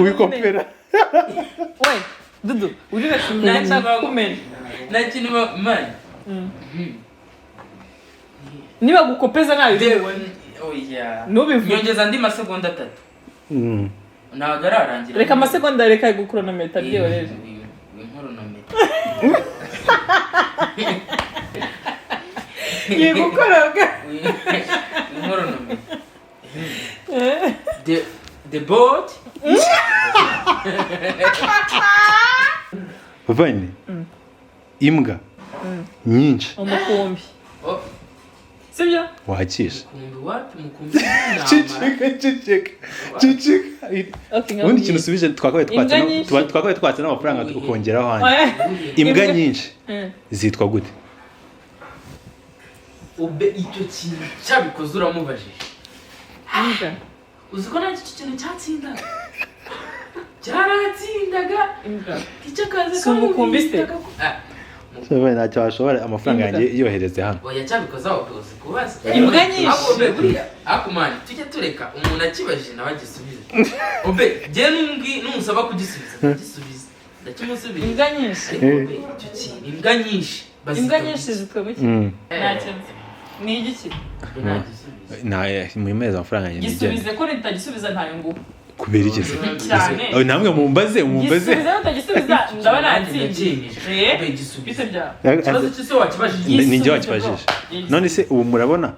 Wikopera. We Dudu, uribeshya umuntu nshaka kumena. Nta kintu man. Niba gukopeza nabi. Oya. Ntubivuge. Nyongeza andi masegonda 3. Ntabwo ararangira. Reka amasegonda, reka gukuronometa byihoreje. Inkoronometa. Yegukoroga. Inkoronometa. The boat. Bavanye imbwa nyinshi. Umukumbi. Oh, Sibyo? Wakisha. Mukumbi wapi? Mukumbi w'intama. Cicika, cicika, cicika. Okay. Ubundi ikintu usubije twakabaye twatse Imbwa nyinshi. twakabaye twatse n'amafaranga ukongeraho handi. Oya. Imbwa Imbwa- nyinshi zitwa gute? Ube icyo kintu cyabikoze uramubajije. Imbwa. Uzi ko nanjye icyo kintu cyatsindaga. Cyaratsindaga. Imbwa. Icyo kazi Si umukumbi se? Ah, Bavanye, ntacyo washobora, amafaranga Imbwa. yanjye yohereze hano. Oya, cyabikoze aho uzi kubaza. Imbwa nyinshi. Ahubwo be buriya ariko man, tujye tureka umuntu akibajije nawe agisubize. Ube jye numusaba kugisubiza ndagisubiza. Ndakimusubiza. Imbwa nyinshi. Ariko be icyo kintu imbwa nyinshi bazita Imbwa gute? nyinshi zitwa guki? Ntacyo nzi. Ni igiki? Be ntagisubiza. Mu mezi amafaranga yanjye nigende. Gisubize, ko nitagisubiza ntayo nguha. Kubera iki se? Cyane. Oh, namwe mumbaze, mumbaze. Gisubize, nutagisubiza ndaba natsinze. Ndacyemeje. Eh? Ube gisubize. Bite byawe? Ikibazo cy'ise wakibajije. Ni njye Gisubize, wakibajije. bro. None se ubu murabona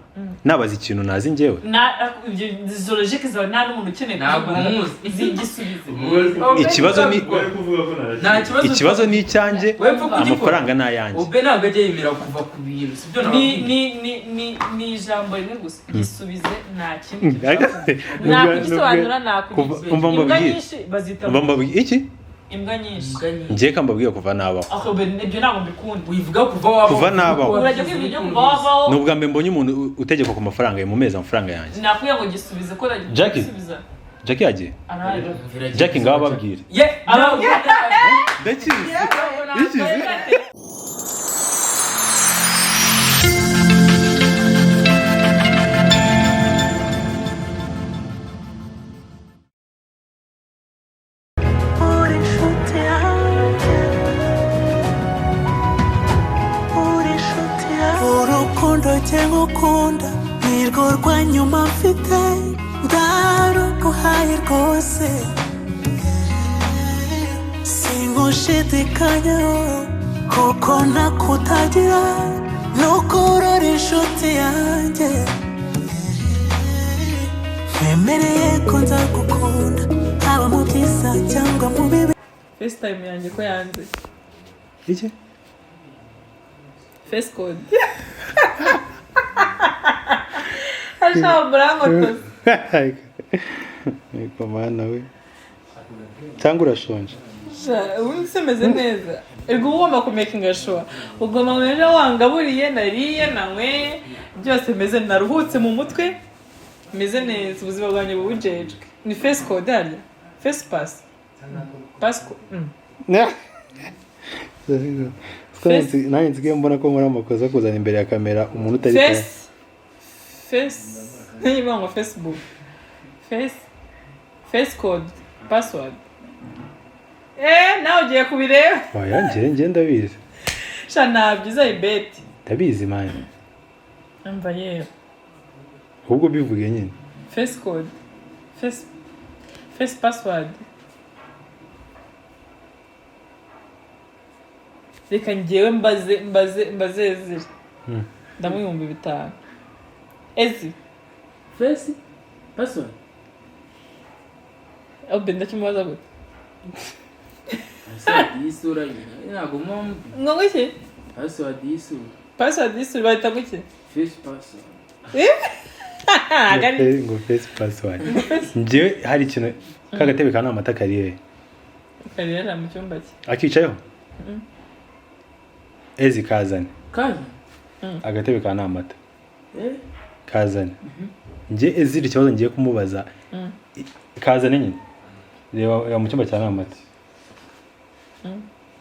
nabaza ikintu nazi njyewe? Na ibyo zoologique zawe nta n'umuntu ukeneye Ntabwo kuzivuga. umuzi. Zigisubize. Ikibazo ni Nta kibazo. Ikibazo ni icyanjye, Wepfa kugikora. amafaranga ni ayanjye. Ube ntabwo ajya yemera kuva ku bintu, sibyo? Ni Nababwiye. ni ijambo rimwe gusa, gisubize, nta kindi kintu. Nakugisobanura, nakugisobanura. Umva Imbwa mbabwire. nyinshi bazita Umva mbabwire iki? Imbwa nyinshi. Imbwa nyinshi. Njye ka mbabwire, kuva nabaho. Aho be, ibyo ntabwo mbikunda. Wivuga kuva wabaho. Kuva nabaho. Urajya kwiga ibyo kuva wavaho. Ni ubwa mbere mbonye umuntu utegekwa ku mafaranga ye mu mezi, amafaranga yanjye. Nakubwiye ngo gisubize, ko Jackie? gisubiza. Jackie yagiye. Arahari. Jackie, ngaho ababwire. Ye, Ababwire. Ndakizi. Ikizi. Uri inshuti yanjye, uri inshuti yanjye. Urukundo njye ngukunda nirwo rwa nyuma mfite, ndaruguhaye rwose, singushidikanyaho kuko ntakutagira nuko urora inshuti yanjye. Nkwemereye ko nzagukunda haba mu byiza cyangwa mu bibi. FaceTime yanjye ko yanze. Iki? Face code. Ashaka murankotoza. Ariko mana we. Cyangwa urashonje? Ubundi se meze neza. Erega uba ugomba kumekinga sure ugomba kumenya wangaburiye, nariye, nanyweye byose, meze naruhutse mu mutwe, meze neza, ubuzima bwanjye bubujejwe. Ni face code harya, face pass, pass code. Nanjye nsigaye mbona ko muri amakosa kuzana imbere ya kamera umuntu utari Face, face, niba ngo Facebook, face, face code, password. Eh, nawe ugiye kubireba. Oya, njye ndabizi. Sha, nta byiza ibeti. Ndabizi mani. Umva yewe. Ahubwo bivuge nyine. Face code, face, face password. Reka ngewe mbaze, mbaze, mbaze Ezira. Ndamuha 5000 Ezi. Face password. Obe, ndakimubaza gute? Password y'isura nyine ntabwo muba mubi. Ngo iki? Password y'isura. Password y'isura bahita guki? Face password. Ntabwo ari Ngo face password. Njyewe hari ikintu kagatebe ka amata kari he? Karera mu cyumba cye. Akicayeho Ezi, kazane. Kaza. Agatebe ka amata. Eh. Kazane. Njye Ezira ikibazo ngiye kumubaza. Kazane nyine, reba, reba mu cyumba cya namata.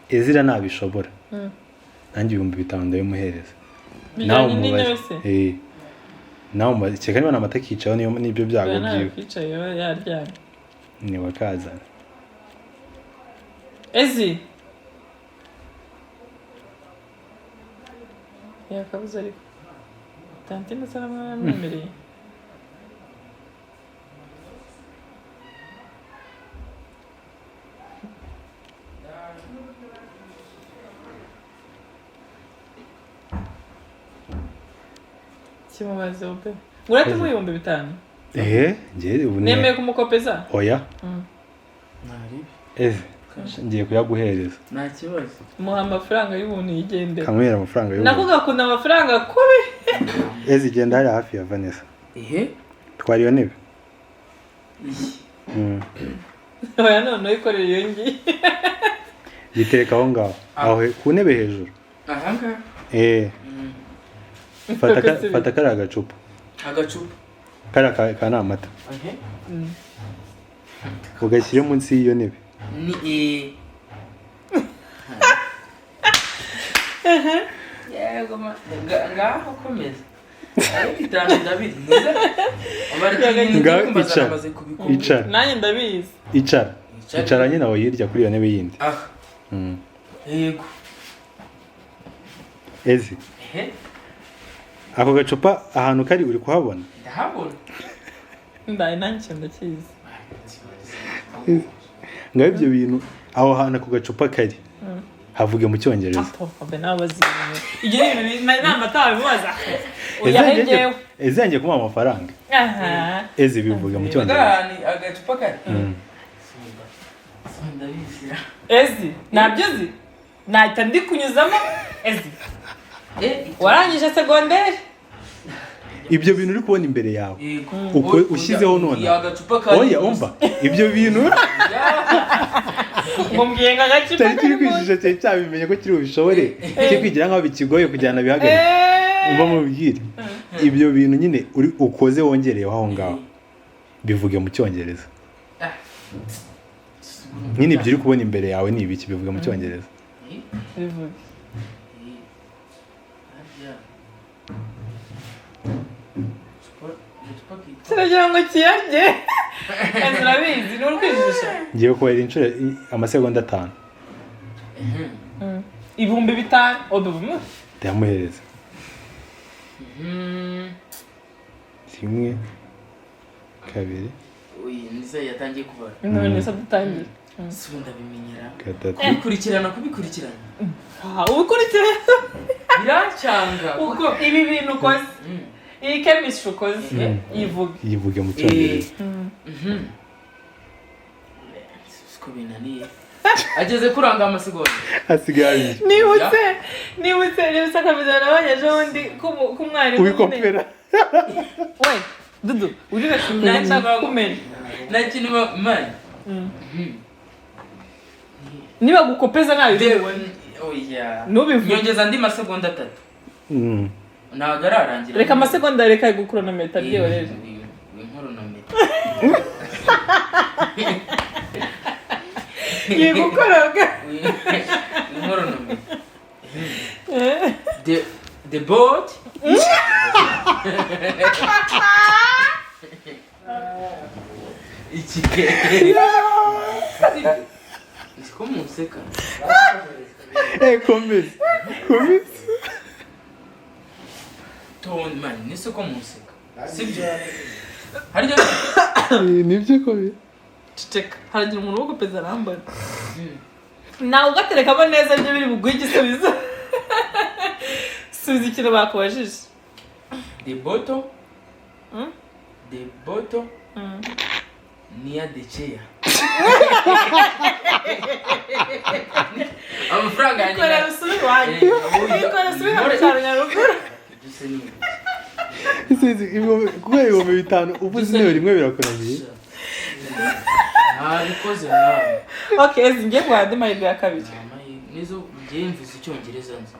Ezira nabishobora, nanjye 5000 ndabimuhereza. Nawe Bijyanye n'intebe umubaze. se? Eh. Nawe umubaze kereka niba namata akicayeho, niyo nibyo byago Oya, ntabwo byiwe. akicaye, aba yaryamye. Niba kazana. Ezi yakabuze ariko tantine asa n'amwemereye. Kimubaze ope urate mu 5000. Ehe, njye ubu ni Nemeye kumukopeza. Oya. Ntari. Ezi, ngiye kuyaguhereza. Nta kibazo. Muha amafaranga y'ubuntu yigendera. Kanywera amafaranga y'ubu. Nako gakunda amafaranga kubi. Ezi, genda hariya hafi ya Vanessa. Ehe. Twara iyo ntebe. Iyi. Oya, noneho ikorera iyo ngiyo. Gitereka aho ngaho. Aho ku ntebe hejuru. Aha ngaha. Eh. Fata kariya gacupa. Agacupa. Kariya ka ni amata. Ehe. Ugashyire munsi y'iyo ntebe. Ni yego ma ngaho komeza. Ariko 5 ndabizi. Ngaho icara. Icara. Nanjye ndabizi. Icara. Icara nyine aho hirya kuri iyo ntebe yindi. Aha. Yego. Ezi. Ehe. Ako gacupa ahantu kari uri kuhabona? Ndahabona. Ndaye nanjye ndakizi. Ngaho ibyo bintu aho hantu ako gacupa kari. Havuge mu Cyongereza. Abe nawe bazi. Ibyo ni ibintu nari namata bimubaza. Oya, Ezi yangiye kumuha amafaranga. Aha. Ezi bivuge mu Cyongereza. Agacupa kari. Ndabizi. Ezi, ntabyo uzi? Nahita ndikunyuzamo. Ezi. Warangije segonderi? Ibyo bintu uri kubona imbere yawe. Uko ushyizeho none. Oya, umva. Ibyo bintu. Mumbwiye ngo agacupa cyari kiri kwijijisha, cyari cyabimenye ko kiri bubishobore. Kiri kwigira nkaho bikigoye kujyana bihagarike. Umva mubwire. Ibyo bintu nyine uri ukoze wongereyeho aho ngaho. Bivuge mu Cyongereza. Nyine ibyo uri kubona imbere yawe ni ibiki? Bivuge mu Cyongereza. Bivuge. Kiragira ngo kiyarye. Ezi urabizi, ni uri kwijijisha. Ngiye kubarira inshuro amasegonda 5. 5000. Obe. Ndamuhereza. 1 2. Oyi, nise yatangiye kubara. None se dutangiye. Si ndabimenyera. 3. Kubikurikirana. Ubikurikirana. Birancanga kuko ibi bintu ukoze. Iyi chemistry ukoze. Ivuge. Yivuge mu Cyongereza. Siko binaniye. Ageze kuranga amasegonda. Asigaye. Nibutse akabizo nabonye ejo bundi k'umwarimu. Ubikopera. We, Dudu, uri nshaka kumenya. Nta kintu man. Niba gukopeza ntabibona. Oya. Nubivuge. Nyongeza andi masegonda 3. Ntabwo ararangira. Reka amasegonda, reka gukuronometa byihoreje. Inkoronometa. Yigukoroga. Inkoronometa. The boat. Iki. Siko museka. Komeza. Tone man, nisiko museka. Sibyo. Harya nibyo komeza. Ceceka. Haragira umuntu wo gupeza arambara. Nawe ugaterekamo neza ibyo biri buguhe igisubizo. Subiza ikintu bakubajije. The bottle. The bottle. Near the chair. Amafaranga yanjye. Ikorera usubire iwanyu. Ikorera usubire mu cyaro Nyaruguru. Kubera 5000 uvuze intebe rimwe birakunaniye. Ntabikoze nawe. Okay, ezi ngiye guhaha andi mahirwe ya kabiri. Nizo ngiye mvuze icyongereza nzi.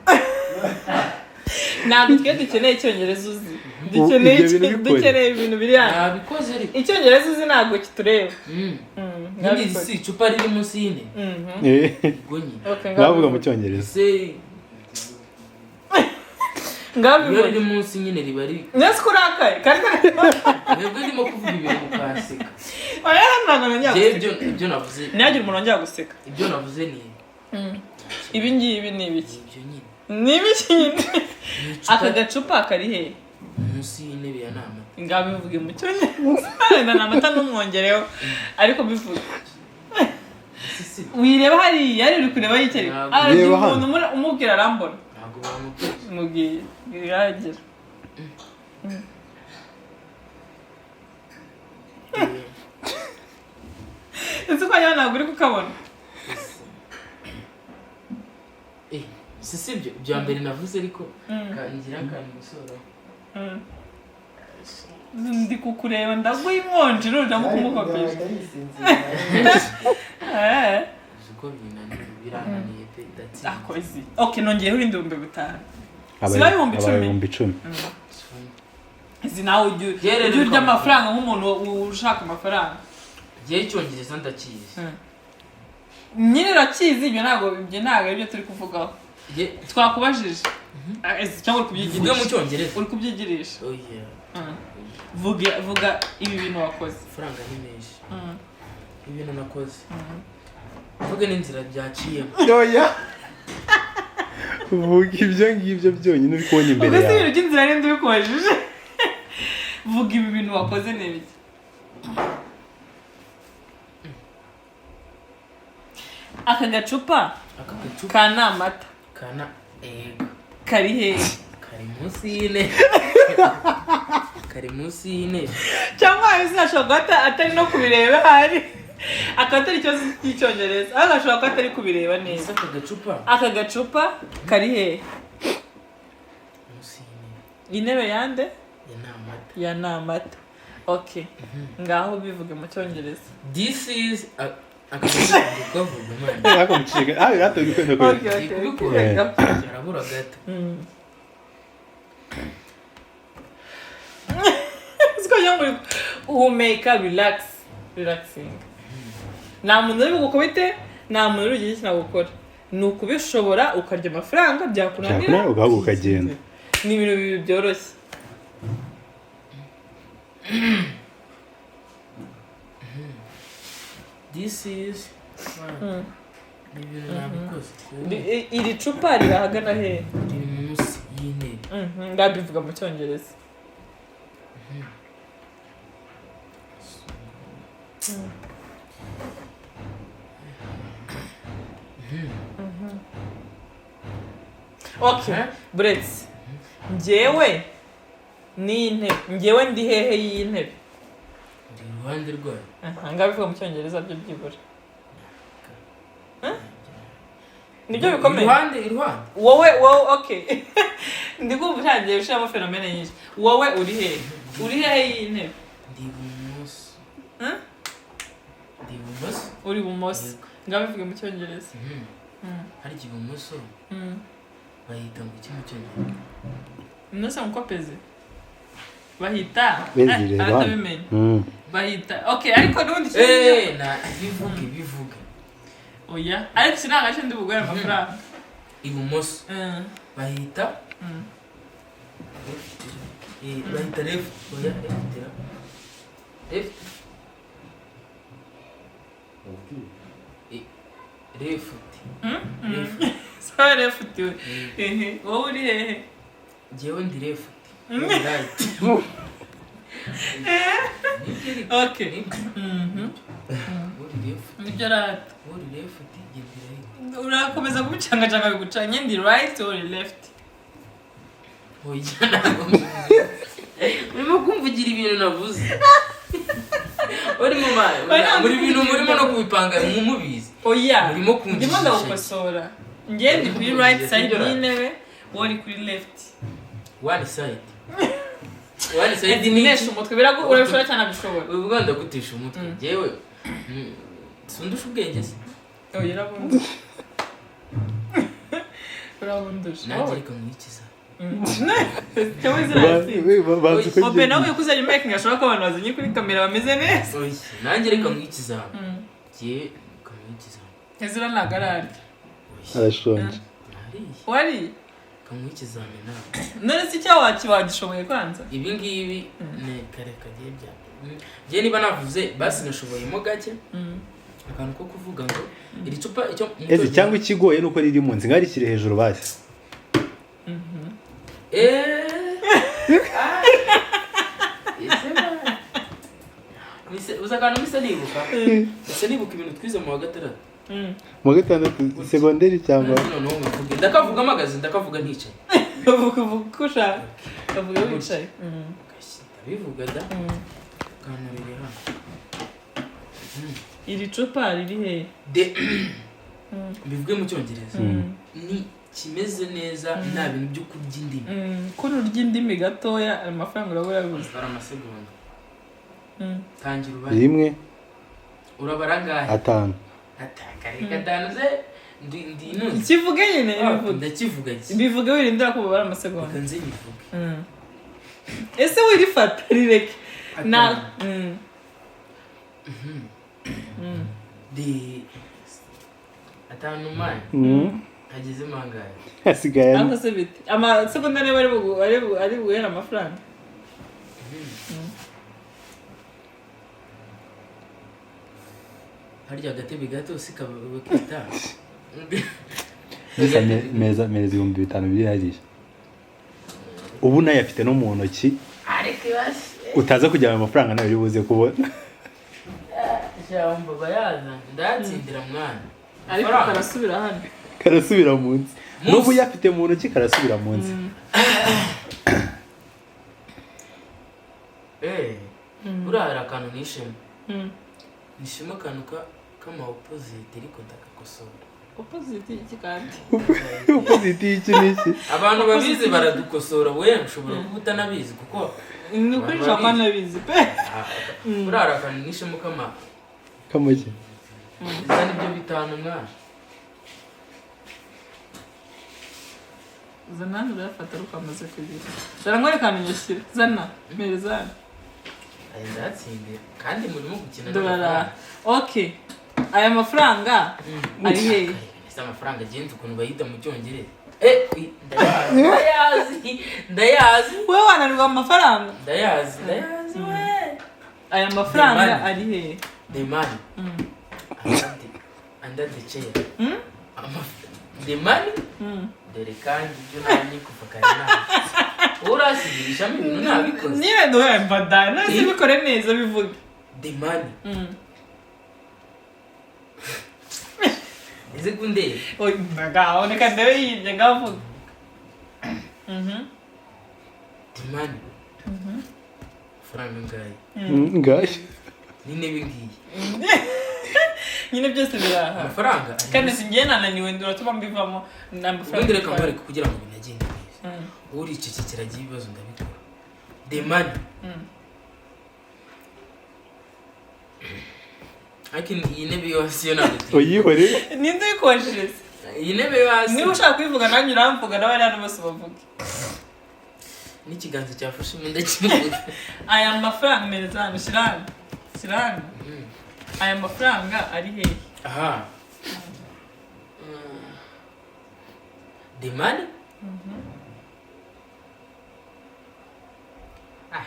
Ntabwo twe dukeneye icyongereza uzi. Dukeneye ibintu biri hano. Ntabikoze ariko. Icyongereza uzi ntabwo kitureba. Nyine si icupa riri munsi y'intebe. Ubwo nyine. Bavuga mu Cyongereza. Ngaho Iyo riri bivuge. munsi nyine riba riri. Nese ko urakaye kandi? Mwebwe ndimo kuvuga ibintu mukaseka. Oya, ntabwo nongera Njyewe guseka. ibyo navuze. Ntihagire umuntu wongera guseka. Ibyo navuze ni Ibi ngibi ni ibiki? Ibyo nyine. Ni ibiki nyine? Ni icupa. Aka gacupa kari hehe? Munsi y'intebe ya nama. Ngaho bivuge mu Cyongereza. Wenda ni amata n'umwongereho, ariko bivuge. Si. Wireba hariya, ari uri kureba yikere. Ntabwo. Aragira Reba hano. umuntu umubwira arambona. Ntabwo bamubwiye. Mubwiye biragira. Ese ko hariya ntabwo uri kukabona? Si ibyo ibya mbere navuze, ariko ngira akantu gusoraho. Ndi kukureba, ndaguha inkonji rujamo kumukopesha. Uzi ko binaniye, birananiye pe, ndatsinze. Akoze ok, nongeyeho ibindi 5000. Abaye Siba 10,000. Abaye 10,000. Izi nawe ujya Gerere ujya urya kwa amafaranga nk'umuntu ushaka amafaranga. Njyewe Icyongereza ndakizi. Nyine urakizi, ibyo ntabwo aribyo turi kuvugaho. Twakubajije. Ah, cyangwa uri Bivuge mu kubyigirisha? Cyongereza. Uri kubyigirisha. Oh yeah. Vuga, vuga ibi bintu wakoze. Amafaranga ni menshi. Ibintu nakoze, mvuge n'inzira byaciyemo? Oya, vuga ibyo ngibyo byonyine uri kubona imbere Ubwo si yawe. ibintu by'inzira n'indi ubikubajije? Vuga ibi bintu wakoze ni ibiki? Aka gacupa Aka gacupa ka ni amata. Kana, ego. Kari hehe? Kari munsi y'intebe, kari munsi y'intebe. Cyangwa hari ashobora kuba atari no kubireba, ahari akaba atari ikibazo cy'Icyongereza, ahubwo ashobora kuba atari kubireba Ese neza. Aka gacupa Aka gacupa kari hehe? Munsi y'intebe. Intebe yande? Ya ni amata. Ya ni amata, ok. Ngaho bivuge mu Cyongereza. This is aka gacupa, ndi kukavuga, man. Ariko mucika, ah, hato uri kwenda Ok, kure. ok. Ndi kubikora. Harabura gato. Siko wagira ngo uri uhumeka, relax, relaxing. Nta muntu uri bugukubite, nta muntu uri bugire ikintu agukora. Ni ukubishobora ukarya amafaranga, byakunanira Byakunanira ugahaguruka ukagenda. Ni ibintu bibiri byoroshye. This is, man, ni ibintu nabikoze. Iri cupa riri ahagana hehe? Riri munsi y'intebe. Ndabivuga mu Cyongereza. Ok, buretse njyewe n'iyi ntebe, njyewe ndi hehe y'iyi ntebe? Ndi iruhande rwayo. Aha ngabivuga mu Cyongereza byo byibura. Huh? Nibyo bikomeye. Iruhande, iruhande. Wowe, wowe, ok, ndi kumva utangiye gushyiramo phénomène nyinshi. Wowe uri hehe? Uri hehe y'iyi ntebe? Ndi ibumoso. Huh? Ndi ibumoso. Uri ibumoso. Ngabivuge mu Cyongereza. Harya ibumoso bahita ngo iki mu Cyongereza? Nose mukopeze bahita Bezire, Eh, aratabimenya. Bahita, ok, ariko n'ubundi Eh, na bivuge, bivuge. Oya, ariko iki ntabwo aricyo ndi buguhe amafaranga. Ibumoso bahita left. Bahita left. Oya, left ra left. Left. Left. Sawa, left we. Ehe, wowe uri hehe? Njyewe ndi left, right. Nibyo ariko. Ok. Nibyo. Uri left. Nibyo rata. Uri left, njye ndi right. Urakomeza kubicangacanga bigucanye. Ndi right, uri left. Oya, ntabwo mbivuze. Urimo kumvugira ibintu navuze, urimo Oya, ntabwo muri bintu ndi murimo no kubipanga nk'umubizi. Oya. Urimo Ndimo kunjijisha. ndagukosora. Njye ndi kuri right side Sibyo? y'intebe, wowe uri kuri left. One side, one side ni Nesha umutwe biragu, urabishobora cyane, abishobora. Ubu ndagutesha umutwe njyewe. Sundusha ubwenge se? Oya, urabundusha, urabundusha. Nanjye reka nkwikiza. Cyangwa zirasi. Bazi ko Ope nawe ko uzajya making ashobora ko abantu bazanye kuri kamera bameze neza. Oya, nanjye reka nkwikiza. Njye reka nkwikiza. Ezra ntabwo ararya. Arashonje. Nariye. Wariye? Kamuha ikizami nawe. None se icyo wagishoboye kwanza? Ibi ngibi ni kare kagiye bya njye, niba navuze basi nashoboyemo gake akantu ko kuvuga ngo iri cupa icyo mu Ese Cyongereza- cyangwa ikigoye nuko riri munsi, ngaho rishyire hejuru basi. Ah. Ese uzi akantu mise nibuka? Mise nibuka ibintu twize mu wa gatandatu. Mu wa gatandatu segonderi cyangwa? Noneho nkavuge, ndakavuga mpagaze, ndakavuga nticaye. Uvuga, uvuga uko ushaka, uvuga wicaye. Gashyi, ndabivuga da. Akantu riri hano. Iri cupa riri hehe? De bivuge mu Cyongereza ni kimeze neza, nta bintu byo kurya indimi. Ko urya indimi gatoya, ayo mafaranga uraba urabuze. Bara amasegonda. Tangira ubare. Rimwe. Urabara angahe? Atanu. Atanga, reka atanu ze ndi ndi inuze. Kivuge nyine, bivuge. Ndakivuga ki? Bivuge wirindira ko ubabara amasegonda. Reka nze nyivuge. Ese wirifata, rireke na Atanu. De atanu mani hagezemo angahe? Hasigaye ane. Ariko se bite, amasegonda niba ari buguhere amafaranga? Harya agatebe gato si bakita? Gusa meza meza, 5000 biri hariya, ubu nayafite no mu ntoki. Ariko basi. Utaza kugira ayo mafaranga nawe uri buze kubona. Jambo bayazanye, ndayatsindira mwana. Ariko Amafaranga. karasubira hano. Karasubira munsi. Munsi. N'ubu uyafite mu ntoki karasubira munsi. Buriya hari akantu nishima. Nishima akantu k'ama opposite, ariko ndagakosora. Opposite iki kandi? Opposite y'iki n'iki? Abantu babizi baradukosora. We ushobora kuba utanabizi kuko Ni ukuri Abantu nshobora kuba babizi. nabizi pe. Buriya hari akantu nishimo k'ama Kamuke. zana ibyo bitanu mwana. Zana hano, urayafata ariko amaze kugira. Zana nkwereke ahantu nyashyira, zana mpereza hano. Aya ndayatsindira kandi murimo gukina Dorara. n'amafaranga. Okay, aya mafaranga ari hehe? Ese amafaranga agenze ukuntu bayita mu Cyongereza? Ndayazi, ndayazi, ndayazi. Wowe wananirwa amafaranga. Ndayazi, ndayazi we. Aya mafaranga The money. ari hehe? The money under the chair. The money. Dore kandi ibyo nanjye kuva kare nabi urasubirishamo ibintu nabikoze. Niba duhemba da none bikore neza, bivuge. The money. Ese kundeba? Oy, ngaho reka ndebe hirya, ngaho vuga. The money, amafaranga ngayo. Ngayo. N'intebe ngiyi. Nyine byose biraha. Amafaranga ari Kandi singiye, nananiwe, uratuma mbivamo ni amafaranga. Ubundi reka nkwereke kugira ngo binagende neza. Uricecekera, agiye ibibazo ndabikora. The money. Ariko iyi ntebe yo hasi yo ntabwo tuyi. Uyihore. Ninde uyikubajije se? Iyi ntebe yo hasi. Niba ushaka kubivuga nanjye uramvuga, n'abari hano bose bavuge. N'ikiganza cyafashe imyenda kivuga. Aya mafaranga meza hano, shyira hano, shyira hano. Aya mafaranga ari hehe? Aha, the money. Ah,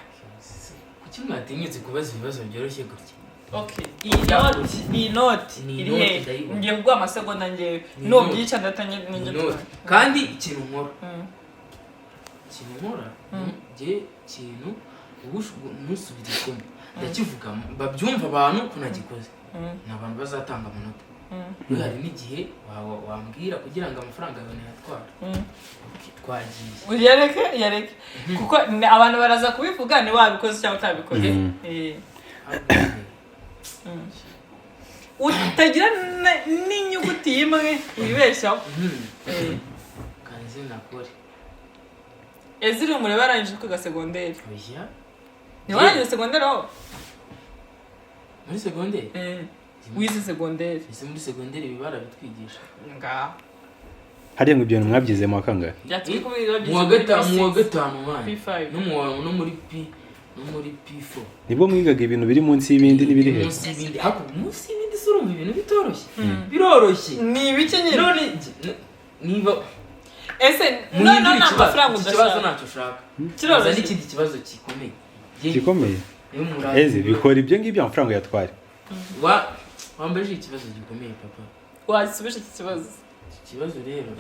kuki mwatinyutse kubaza ibibazo byoroshye gutya? Okay, iyi noti, iyi noti Ni iri inoti, hehe? ndayibona. Ngiye kuguha amasegonda ngewe. Ni Nubyica ndatanye Ni ninjye. inoti. Kandi ikintu nkora, ikintu nkora njye, ikintu ntusubirishemo, ndakivuga babyumva abantu ko nagikoze. Ni abantu bazatanga amanota. We hari n'igihe wambwira kugira ngo amafaranga yawe ntayatwara. Okay, twagiye. Yareke, yareke, kuko abantu baraza kubivuga ni wabikoze cyangwa utabikoze. Utagira n'inyuguti y'imwe wibeshyaho. Kanze nakore. Eziri umurebe, arangije kwiga segonderi. Oya. Ntiwarangije segonderi wowe? Muri segonderi? Wize segonderi? Ese muri segonderi ibi barabitwigisha? Ngaho. Hariya ngo ibyo bintu mwabyize mu wa kangahe? Byatuma kubiga. Mu wa gatanu, mu wa gatanu mwana. P5. No mu wa no muri P no muri P4. Nibwo mwigaga ibintu biri munsi y'ibindi n'ibiri hejuru? Munsi y'ibindi. Ariko munsi y'ibindi se urumva ibintu bitoroshye? Biroroshye. Ni ibiki nyine? None niba Ese Muhindure noneho nta ikibazo. mafaranga Iki kibazo udashaka. ntacyo ushaka. Kiroroshye. Uzane ikindi kibazo gikomeye. Gikomeye. Niyo murazi. Ezi bikora ibyo ngibyo, amafaranga uyatware. Wambajije ikibazo gikomeye, papa. Wasubije iki kibazo. Iki kibazo rero,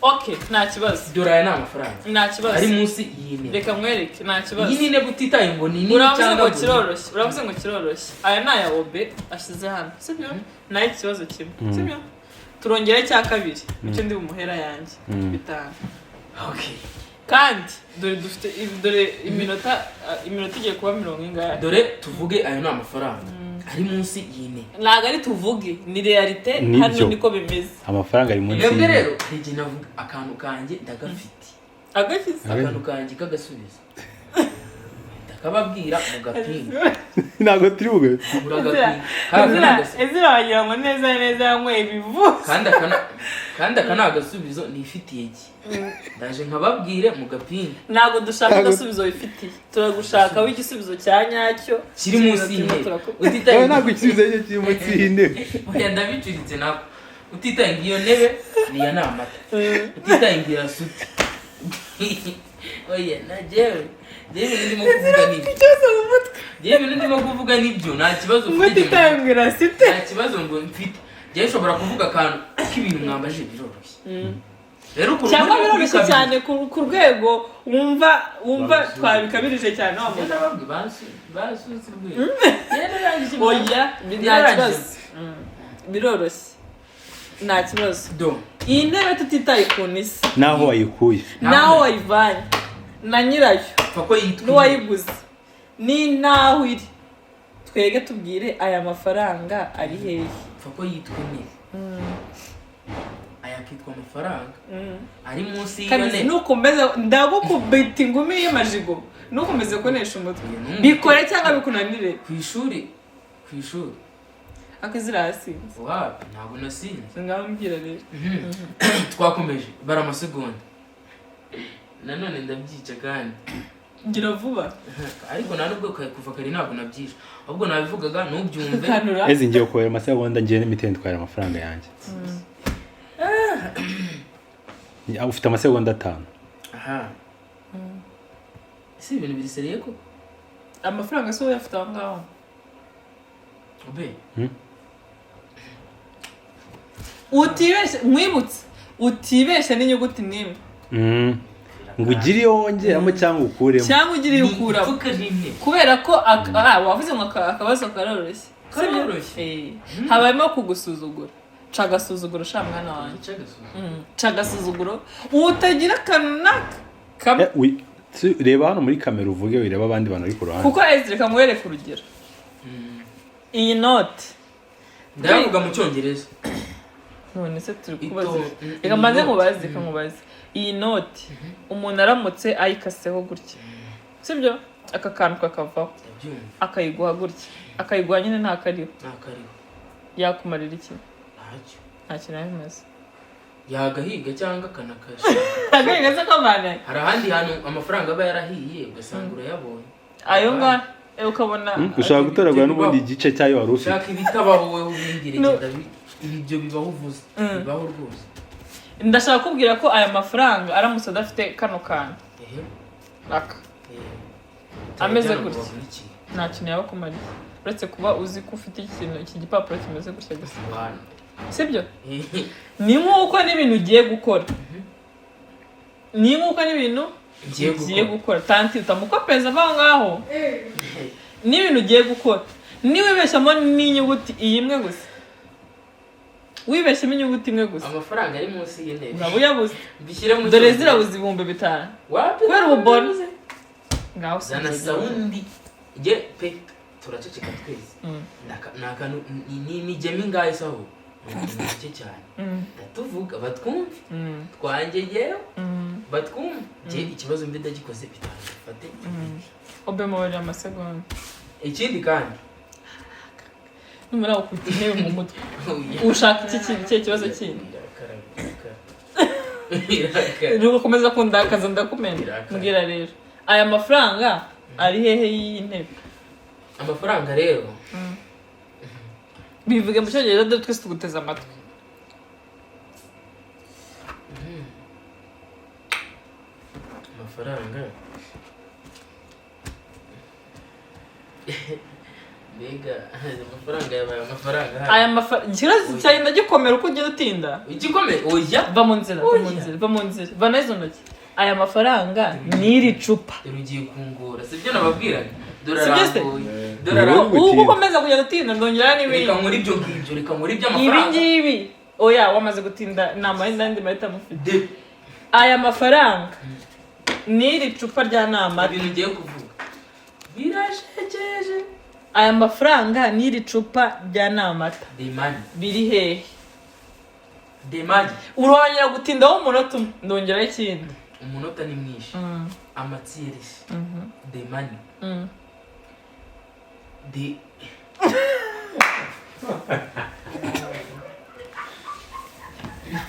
Okay, nta kibazo. dore aya ni amafaranga Nta kibazo. ari munsi y'intebe. Reka nkwereke, nta kibazo. Iyi ni intebe, utitaye ngo ni nini Uravuze cyangwa ngo ngo ni- kiroroshye, uravuze ngo kiroroshye. Aya ni aya Obe ashyize hano, sibyo? Nayo ikibazo kimwe, sibyo? Turongera icya kabiri, icyo ndi bumuhera yanjye 5. Okay. Kandi dore dufite, dore iminota, iminota igiye kuba mirongo ingahe. Dore tuvuge, ayo ni amafaranga ari munsi y'intebe. Ntabwo ari tuvuge, ni réalité. Nibyo. Hano niko bimeze. Amafaranga ari munsi Mwebwe y'intebe. rero, hari igihe navuga akantu kanjye ndagafite. Agashyize. Akantu kanjye k'agasubizo ndakababwira mu gapinga. Ntabwo turi buge. Muragapinga. Kariya ni agasubizo. Ezira wagira ngo neza neza yanyweye ibivu. Kandi aka ni agasubizo nifitiye ki ndaje nkababwire mu gapinga. Ntabwo dushaka agasubizo wifitiye, turagushaka w'igisubizo cya nyacyo. Kiri munsi y'intebe. Utitaye Yewe, ntabwo igisubizo cye kiri munsi y'intebe. Oya, ndabicuritse nako. Utitaye ngo iyo ntebe ni iya namata, utitaye ngo irasute, oya, na jewe ibintu ndimo kuvuga nibyo. Ikibazo mu mutwe. Jewe ibintu ndimo kuvuga nibyo, nta kibazo ngo mfite. utitaye ngo irasite. Nta kibazo ngo mfite. Jewe nshobora kuvuga akantu k'ibintu mwambaje biroroshye rero ukuntu Cyangwa muri biroroshye kubikabiriza. cyane ku rwego wumva twabikabirije cyane wa Njye muntu. nababwiye basutse urwego. Njye narangije. Oya, nta Yarangije. kibazo. Biroroshye, nta kibazo. Do. Iyi ntebe, tutitaye ukuntu isa, Naho wayikuye, n'aho wayivanye, na nyirayo, Pfa ko yitwa n'uwayiguze, ni n'aho iri, twege tubwire aya mafaranga ari hehe? Pfa ko yitwa intebe, aya akitwa amafaranga ari munsi y'iyo Kandi ntebe. Nukomeza ndagukubita ingumi y'amajigo, nukomeze kunesha umutwe. Uyu ni umutwe. Bikore cyangwa bikunanire. Ku ishuri. Akazira yasinze. Wapi, ntabwo nasinze. Ngaho mbwira rero. Twakomeje bara amasegonda, nanone ndabyica kandi. Ngira vuba. Ariko nta nubwo kuva kare ntabwo nabyishe, ahubwo nabivugaga ntubyumve. Kanura. Ezi, ngiye kubara amasegonda, ngiye n'imitende twara amafaranga yanjye. Ufite amasegonda 5. Aha, ese ibintu biri sérieux ko? Amafaranga si wowe uyafite aho ngaho. Obe. Utibeshye, mwibutse, utibeshye n'inyuguti n'imwe. Ngo ugire iyo wongeramo cyangwa ukuremo. Cyangwa ugire iyo Ni ukuramo. ipfuka rimwe. Kubera ko wavuze ngo akabazo karoroshye. Karoroshye. Eh, habayemo kugusuzugura. Ca agasuzuguro sha mwana wanjye. Ica agasuzuguro. Ca agasuzuguro utagira akantu n'aka kamwe. Eh, reba hano muri kamera uvuge, wireba abandi bantu bari ku ruhande. Kuko Ezra, reka nkwereke urugero, iyi note. Ndayavuga mu Cyongereza. None se turi kubaza? Reka Iyi mbanze note. nkubaze, reka nkubaze. Iyi noti, umuntu aramutse ayikaseho gutya, sibyo, aka kantu kakavaho, Ndabyumva. akayiguha gutya, akayiguha nyine nta kariho, Ntakariho. yakumarira iki? Ntacyo. Nta kintu yaba imaze. Yagahiga cyangwa akanakashaka. Agahinga se kamana. Hari ahandi hantu amafaranga aba yarahiye, ugasanga urayabonye. Ayo ngayo ukabona. Ushobora gutoragura n'ubundi igice cyayo wari ufite. Ushaka ibitabaho wowe ubindire. No. Genda ibyo bibaho uvuze bibaho rwose. Ndashaka kubwira ko aya mafaranga aramutse adafite kano kantu, Ehe. aka, Ehe. ameze Utajyana ngo gutya. bakurikire. Nta kintu yaba akumariye uretse kuba uzi ko ufite ikintu, iki gipapuro kimeze gutya gusa. Wana. Sibyo? Ehe. Ni nk'uko n'ibintu ugiye gukora, ni nk'uko n'ibintu Ngiye ugiye gukora. gukora, tanti utamukopeza ava aho ngaho, n'ibintu ugiye gukora, niwibeshyamo n'inyuguti iyi imwe gusa, wibeshyemo inyuguti imwe gusa, Amafaranga ari munsi y'intebe. Uraba uyabuze. Mbishyire mu Dore Cyongereza. zirabuze 5000. Wapi? Kubera ububona ngaho. Zana Sinzi. sound nge pe, turaceceka twese. Ni akantu ni gemi ingahe se aho? Ni make cyane. Ndatuvuga batwumve. Twanjye yewe. Batwumve nge ikibazo mbi ndagikoze 5 fate. Obe, mubarira amasegonda. Ikindi kandi. Numara gukubita intebe mu mutwe, ushaka iki kintu, ikihe kibazo kindi? Irakara, irakara, irakara. Nugukomeza kundakaza ndakumena. Irakara. Mbwira rero, aya mafaranga ari hehe y'iyi ntebe? Amafaranga rero. Bivuge mu Cyongereza, dore twese tuguteze amatwi. Amafaranga, mbega amafaranga yabaye amafaranga. Aya mafaranga, ikibazo cyagenda gikomera uko ugenda utinda. Igikomeye, oya. Va mu nzira, va mu Oya. nzira, va mu nzira, va n'izo ntoki. Aya mafaranga n'iri cupa. Dore ugiye kungora, sibyo nababwiraga? Dore Sibyo se? arangoye, dore Ni wowe arangoye. Ubu gutinda. ukomeza kugenda utinda, ndongera Reka n'ibindi. nkore ibyo ngibyo, reka nkore Ibi iby'amafaranga. ngibi, oya, wamaze gutinda, nta n'andi mahitamo ufite. De Aya mafaranga n'iri cupa rya namata. Ibintu ugiye kuvuga birashekeje. Aya mafaranga n'iri cupa rya namata The money. biri hehe? The money. Urongera gutindaho umunota umwe, ndongeraho ikindi. Umunota ni mwinshi. Amatsiyerisi, the money, the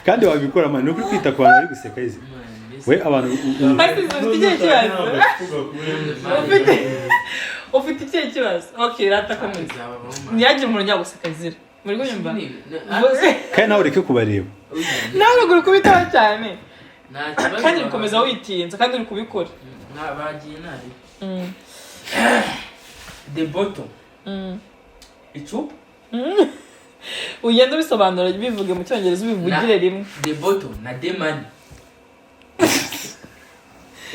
Kandi wabikora, man, ni ukuri kwita ku bantu bari guseka izi. We abantu Hasi ufite ikihe kibazo? Ufite ikihe kibazo? Okay, rata komeza. Ntihagire umuntu ujya guseka zira muri kunyumva. Kandi nawe ureke kubareba. Nawe uri kubitaho cyane. Nta kibazo. Kandi uri gukomeza witinza kandi uri kubikora. Bagiye nabi. The bottle, icupa. Ugenda ubisobanura, bivuge mu Cyongereza, ubivugire rimwe. The bottle na the money.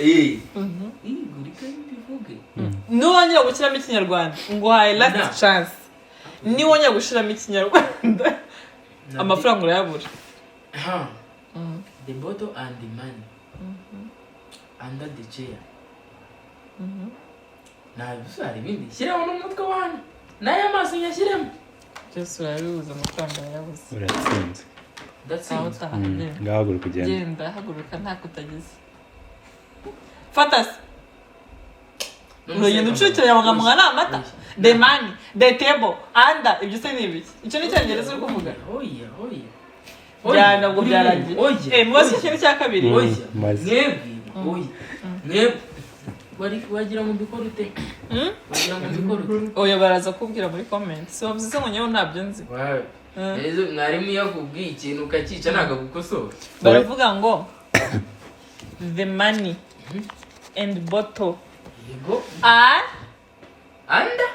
Eh, gurika bivuge. Niwongera gushyiramo Ikinyarwanda, nguhaye last Na. chance, niwongera gushyiramo Ikinyarwanda, Na amafaranga urayabura. Ha. The bottle and the money under the chair. Nta hari ibindi, shyiraho n'umutwe wanyu n'aya maso nyashyiremo. Byose urabibuze, amafaranga urayabuze. Uratsinze. Aho Ndatsinze. utaha. Genda. Ngaho haguruka ugende. Genda, haguruka, ntako utagize. Fata se. Uragenda ucukiranya amagambo nka ni amata, the money, the table, under, ibyo se ni ibiki? Icyo ni Icyongereza uri kuvuga? Oya, oya. Bya ntabwo byarangiye. Oya. Eh, mubaze ikintu cya kabiri. Oya. Maze. Mwebwe, oya, mwebwe wari wagira ngo mbikore ute? Wagira ngo mbikore ute? Oya, baraza kubwira muri comment. Si wavuze se ngo nyewe ntabyo nzi? Wawe. Ejo mwarimu iyo akubwiye ikintu ukacyica ntabwo agukosora. Baravuga ngo the money and bottle Yego. are Under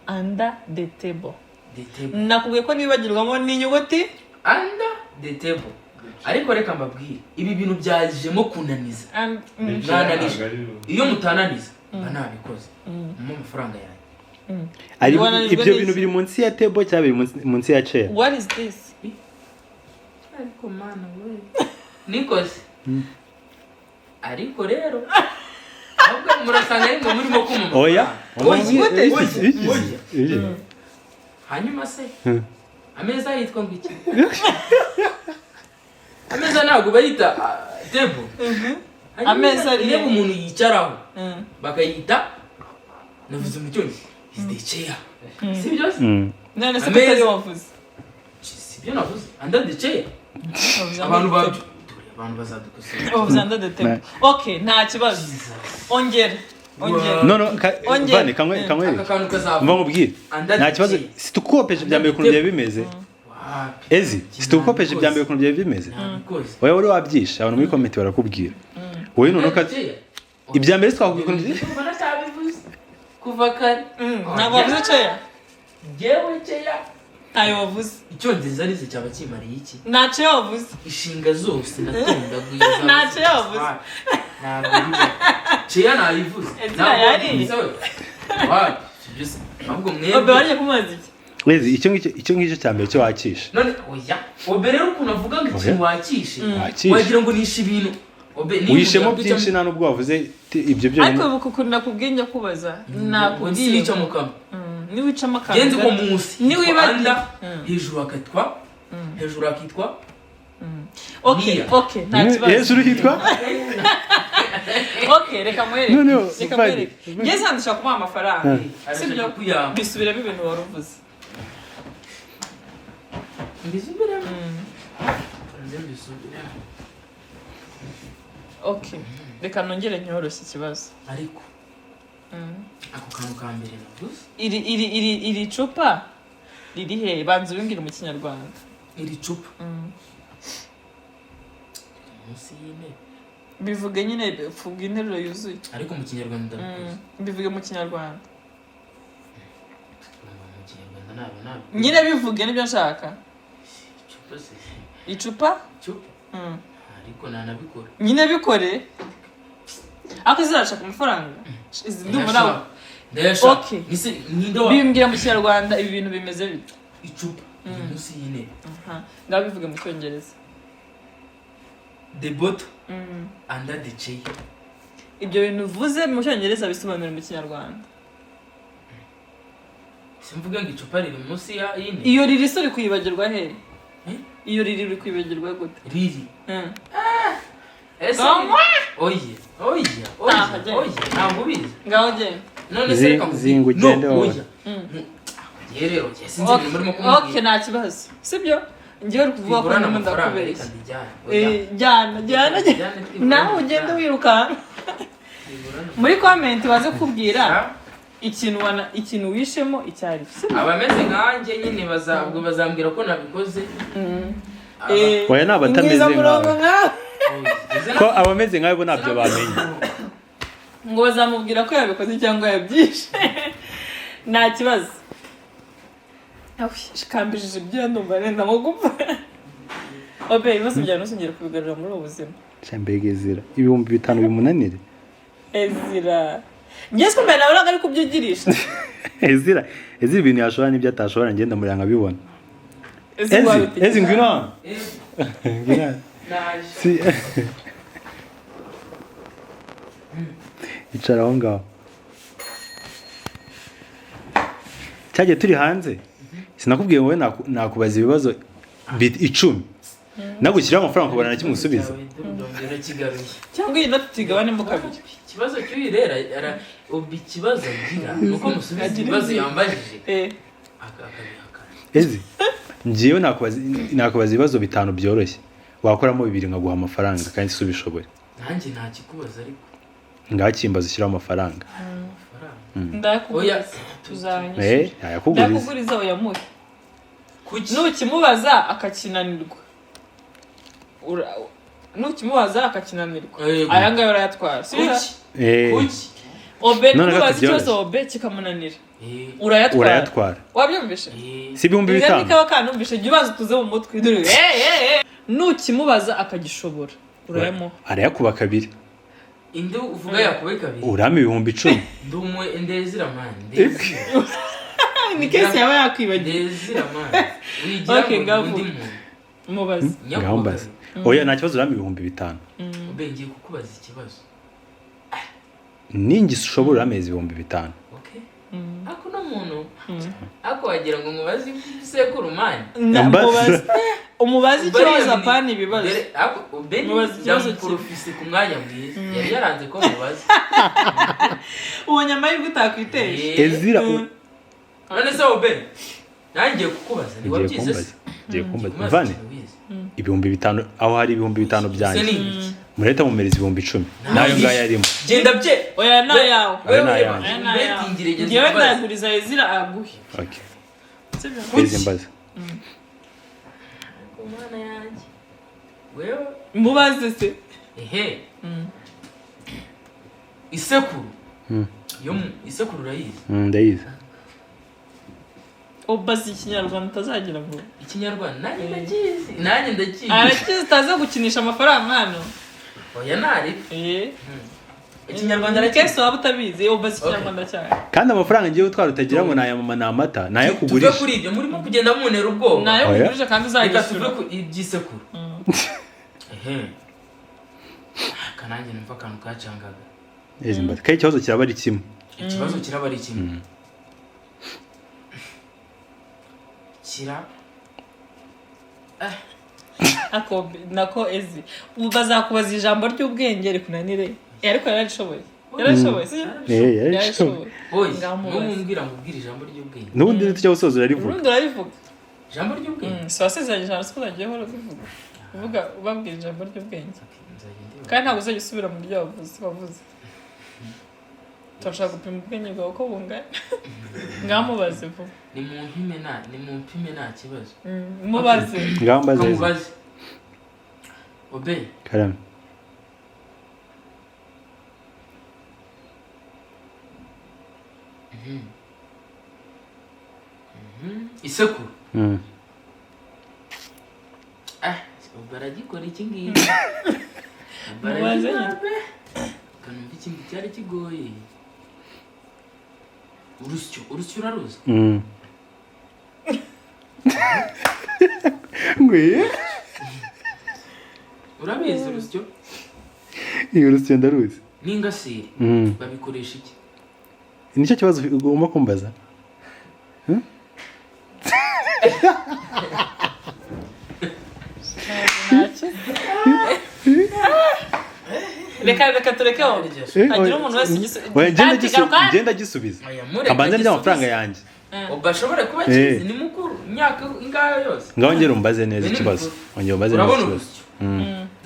under the table. the table. Nakubwiye ko nibagirwamo n'inyuguti. Under the table. Ariko reka mbabwire, ibi bintu byajemo kunaniza. Mwananije. Iyo mutananiza mba nabikoze. Mumpe amafaranga yanjye. Wananijwe Ibyo n'iki? bintu biri munsi ya table cyangwa biri munsi ya chair? What is this? Ariko mana we, nikoze. Ariko rero ahubwo murasanga ari mwe murimo kumva. Oya. Oya. Oya. Oya. Oya. Hanyuma se ameza yitwa ngo iki? Ameza ntabwo bayita table. Hanyuma Ameza ari intebe umuntu yicaraho bakayita, navuze mu Cyongereza, is the chair, si byo se? None se Ameza. kutari wavuze? Si byo navuze, under the chair. Wavuze Abantu under the babyo, dore abantu bazadukosora. table. Wavuze under the table. Okay, nta kibazo. Ongera, ongera. No, no, Ongera. Vane, kamwe kamwe. Aka kantu kazava. Mva nkubwire. Under Nta the kibazo, chair. situkopeje bya mbere ukuntu byari bimeze. Wapi. Ezi, situkopeje bya mbere ukuntu byari bimeze. Nabikoze. Wowe wari wabyishe, abantu muri comment barakubwira. Wowe noneho Under the chair. Ibya mbere twakubwiye ukuntu Ndumva natabivuze kuva kare. Ntabwo wavuze chair. Jewe chair. Ntayo wavuze. Icyongereza nize cyaba kimariye iki? Nta chair wavuze. Ishinga zose natondaguye. Nta chair wavuze. Ntabwo bibaho. Chair nayivuze. Ezra Ntabwo yari. wabivuze we. Wapi, sibyo se? Ahubwo Obe mwebwe wariye kumubaza iki? Ezi, icyo ngicyo cya mbere cyo wakishe. None oya, Obe rero ukuntu avuga ngo ikintu wakishe, Wakishe. wagira ngo nishe ibintu. Obe niba Wishemo umuntu byinshi, nta nubwo wavuze ibyo Ariko byonyine. ubu ukuntu nakubwiye, njya kubaza, ngo nakubwiye sinicamo kamwe. Niwicamo akantu Genze ko gato. munsi Niwibagiwe. under, hejuru hakitwa, hejuru hakitwa Okay. Niya. Okay, nta kibazo. Hejuru hitwa Okay, reka muhereke. Noneho, Reka Vane. muhereke. Ngeze hano ndashaka kumuha amafaranga, sibyo? Arashaka kuyamba. Bisubiremo ibintu wari uvuze. Mbisubiremo, nze mbisubiremo. Okay, reka nongere nyoroshye ikibazo. Ariko ako kantu ka mbere navuze. Iri cupa riri he? Banza ubimbwire mu Kinyarwanda. Iri cupa riri munsi y'intebe. Bivuge nyine, vuga interuro yuzuye. Ariko mu Kinyarwanda ndabikoze. Bivuge mu Kinyarwanda. Mu Kinyarwanda ntabwo ntabwo. Nyine bivuge nibyo nshaka. Icupa se? Icupa. Icupa. Ariko nanabikora. Nyine bikore, ariko izarashaka amafaranga. Izi ndumva nawe. Ndayashaka. Okay. Nise ninde wa Bimbwira mu Kinyarwanda, ibi bintu bimeze bite? Icupa iri munsi y'intebe. Aha, ngaho bivuge mu Cyongereza. The bottle under the chair. Ibyo bintu uvuze mu Cyongereza bisobanura mu Kinyarwanda. Simvuga ngo icupa riri munsi ya y'intebe. Iyo riri se uri kuyibagirwa he? Eh? Iyo riri uri kwibagirwa gute? Riri. Ese Ganywa! Oya, oya, oya. Taha, genda. Oya, ntabwo ubizi. Ngaho genda. None se reka nkubwire. Zinga ugende No, wowe. oya. Njye rero njye sinzi ibintu murimo Okay, kumbwira. nta kibazo, sibyo? Njyewe uri kuvuga ko Twigurane ndimo amafaranga, ndakubeshya. reka ndijyane. Oya. Eh, jyana, jyana, jyana. Ndijyane, twigurane Nawe ugende amafaranga. wirukanka. Twigurane. Muri comment baze kubwira Ah, ikintu wana ikintu wishemo icyo ari cyo, sibyo? Abameze nkanjye nyine ubwo bazambwira ko nabikoze. Eh, Oya, ni abatameze ingwizamurongo nkawe. nkawe. Oya, Ko abameze nkawe bo ntabyo bamenya. Ngo bazamubwira ko yabikoze cyangwa yabyishe, nta kibazo. Kambijije ibyo, ndumva nenda nko gupfa. Obe, ibibazo byawe ntuzongere kubigarura muri ubu buzima. Mbega Ezira, 5000 bimunanire? Ezira, njye se mbere nabonaga ari kubyigirisha. Ezira, Ezira, ibintu yashobora n'ibyo atashobora ngenda muranga nkabibona. Ezi, Ezi, wabitekereza? Ezi, ngwino hano. Ngwino hano. Naje. Icara aho ngaho. Cyagiye turi hanze, sinakubwiye wowe nakubaza ibibazo 10, nagushyiraho amafaranga ukabona na kimwe usubiza. Ndongera kigaruye. Cyangwa iyi noti tuyigabanemo kabiri. Ikibazo cy'uyu rero ubu ikibazo agira ni uko musubiza Agira ibibazo inzira. yambajije Eh, akabihakana. Ezi, njyewe nakubaza ibibazo bitanu byoroshye, wakoramo bibiri nkaguha amafaranga, kandi si ubishoboye. Nanjye ntakikubaza ariko. Ngakimbaza ushyiraho amafaranga. Amafaranga. Ndayakuguriza. Oya. Tuzanyishyura. Eh, yayakuguriza. Ndayakuguriza, uyamuhe. Kuki? Nukimubaza akakinanirwa, nukimubaza akakinanirwa, Yego. aya ngaya urayatwara, si byo? Kuki? Eh, Kuki? Obe, None nubaza reka ikibazo tubyoroshye. obe kikamunanira, Eh, urayatwara. Urayatwara. Wabyumvishe? Eh, Si ibihumbi Ibiga bitanu? kaba kanumvishe, jya ubanza utuze mu mutwe. Dore, eh, eh, eh. Nukimubaza akagishobora, urayamuha. Arayakuba kabiri. Indi uvuga yakube kabiri. Urama 10,000. Ndi umwe ndezira man, ndezira. Ni kesi yaba yakwibagiwe. Ndezira man, wigira Okay, ngo ngaho ndi undi vuga. muntu. Mubaze. Nyakuba Ngaho mbaza. kabiri. Oya, nta kibazo, urama 5000. Ube ngiye kukubaza ikibazo. Ningi ushobora uramezi 5000. Okay, ako no muntu ako wagira ngo mubaze sekuru man. Mbaza. Mubaze, umubaze ikibazo, apana ibibazo. Dore, ako Beni Mubaze ikibazo. ndamuporofise ku mwanya mwiza yari yaranze ko mubaza. Ubonye amahirwe utakwiteje. Eh, Ezira none se wowe Beni, nanjye ngiye kukubaza, Ugiye ntiwabyize kumbaza? se? Ugiye kumbaza? Kubaza Mvane ikintu wize. 5000, aho hari 5000 Se byanjye, ni ibiki? murahita mumereza 10,000 nayo ngayo arimo. Genda bye. Oya, ni ayawe. Ayo ni ayanjye. Aya ni ayawe. Betingire geza Njyewe ubaze. ndayaguriza Ezira aguhe. Okay. Sibyo? Ezi, mbaza. Ku mana yanjye wewe. Mubaze se. Ehe, isekuru yo isekuru urayizi? Ndayizi. Ubaze Ikinyarwanda utazagira ngo Ikinyarwanda nanjye ndakizi, nanjye ndakizi. Arakizi, utaza gukinisha amafaranga hano. Oya, ntari. Eh. Ikinyarwanda Ni arakizi. kesi waba utabizi, ubaze Ikinyarwanda cyane. Kandi amafaranga ngiye gutwara utagira ngo ni aya mama, ni amata, ni ayo Tuve kugurisha. kuri ibyo murimo kugenda muntera ubwoba. Nayo Oya. kugurije kandi Reka tuve uzayishyura. ku iby'isekuru. Ehe, aka nanjye numva akantu kacangaga. Ezi, mbaza kandi, ikibazo kiraba ari kimwe. Ikibazo kiraba ari kimwe kira. Ako nako Ezi, ubu bazakubaza ijambo ry'ubwenge rikunanire. Eh, ariko yararishoboye, yararishoboye, si? Eh, yararishoboye. Oye. Ngaho mubaze. N'umumbwira ngo ubwire ijambo ry'ubwenge. N'ubundi tujya gusoza urarivuga. Urundi urabivuga. Ijambo ry'ubwenge. Si wasezeranye ijambo, siko uzajya uhora ubivuga, uvuga ubabwira ijambo ry'ubwenge. Nzajya ndeba. Kandi ntabwo uzajya usubira mu byo wavuze. Turashaka gupima ubwenge bwawe uko bungana. Ngamubaze vuba. Ni mu mpime, nta kibazo. Mubaze. Ngaho mbaza, Ezi. Kamubaze obe. Karame. Isekuru. Ah, baragikora iki ngiki. Mubaze nyine. Kanumva ikindi cyari kigoye. Urusyo, urusyo uraruzi? Ngwiye. Urabizi urusyo? Iyo urusyo ndaruzi. N'ingasire. Babikoresha iki? Nicyo kibazo ugomba kumbaza. Reka reka tureke aho. Hagira umuntu wese genda gisubiza. Kabanza ndya amafaranga yanjye. Ubashobora kuba kizi ni mukuru imyaka ingahe yose. Ngaho ngera umbaze neza ikibazo. Ongera umbaze neza ikibazo.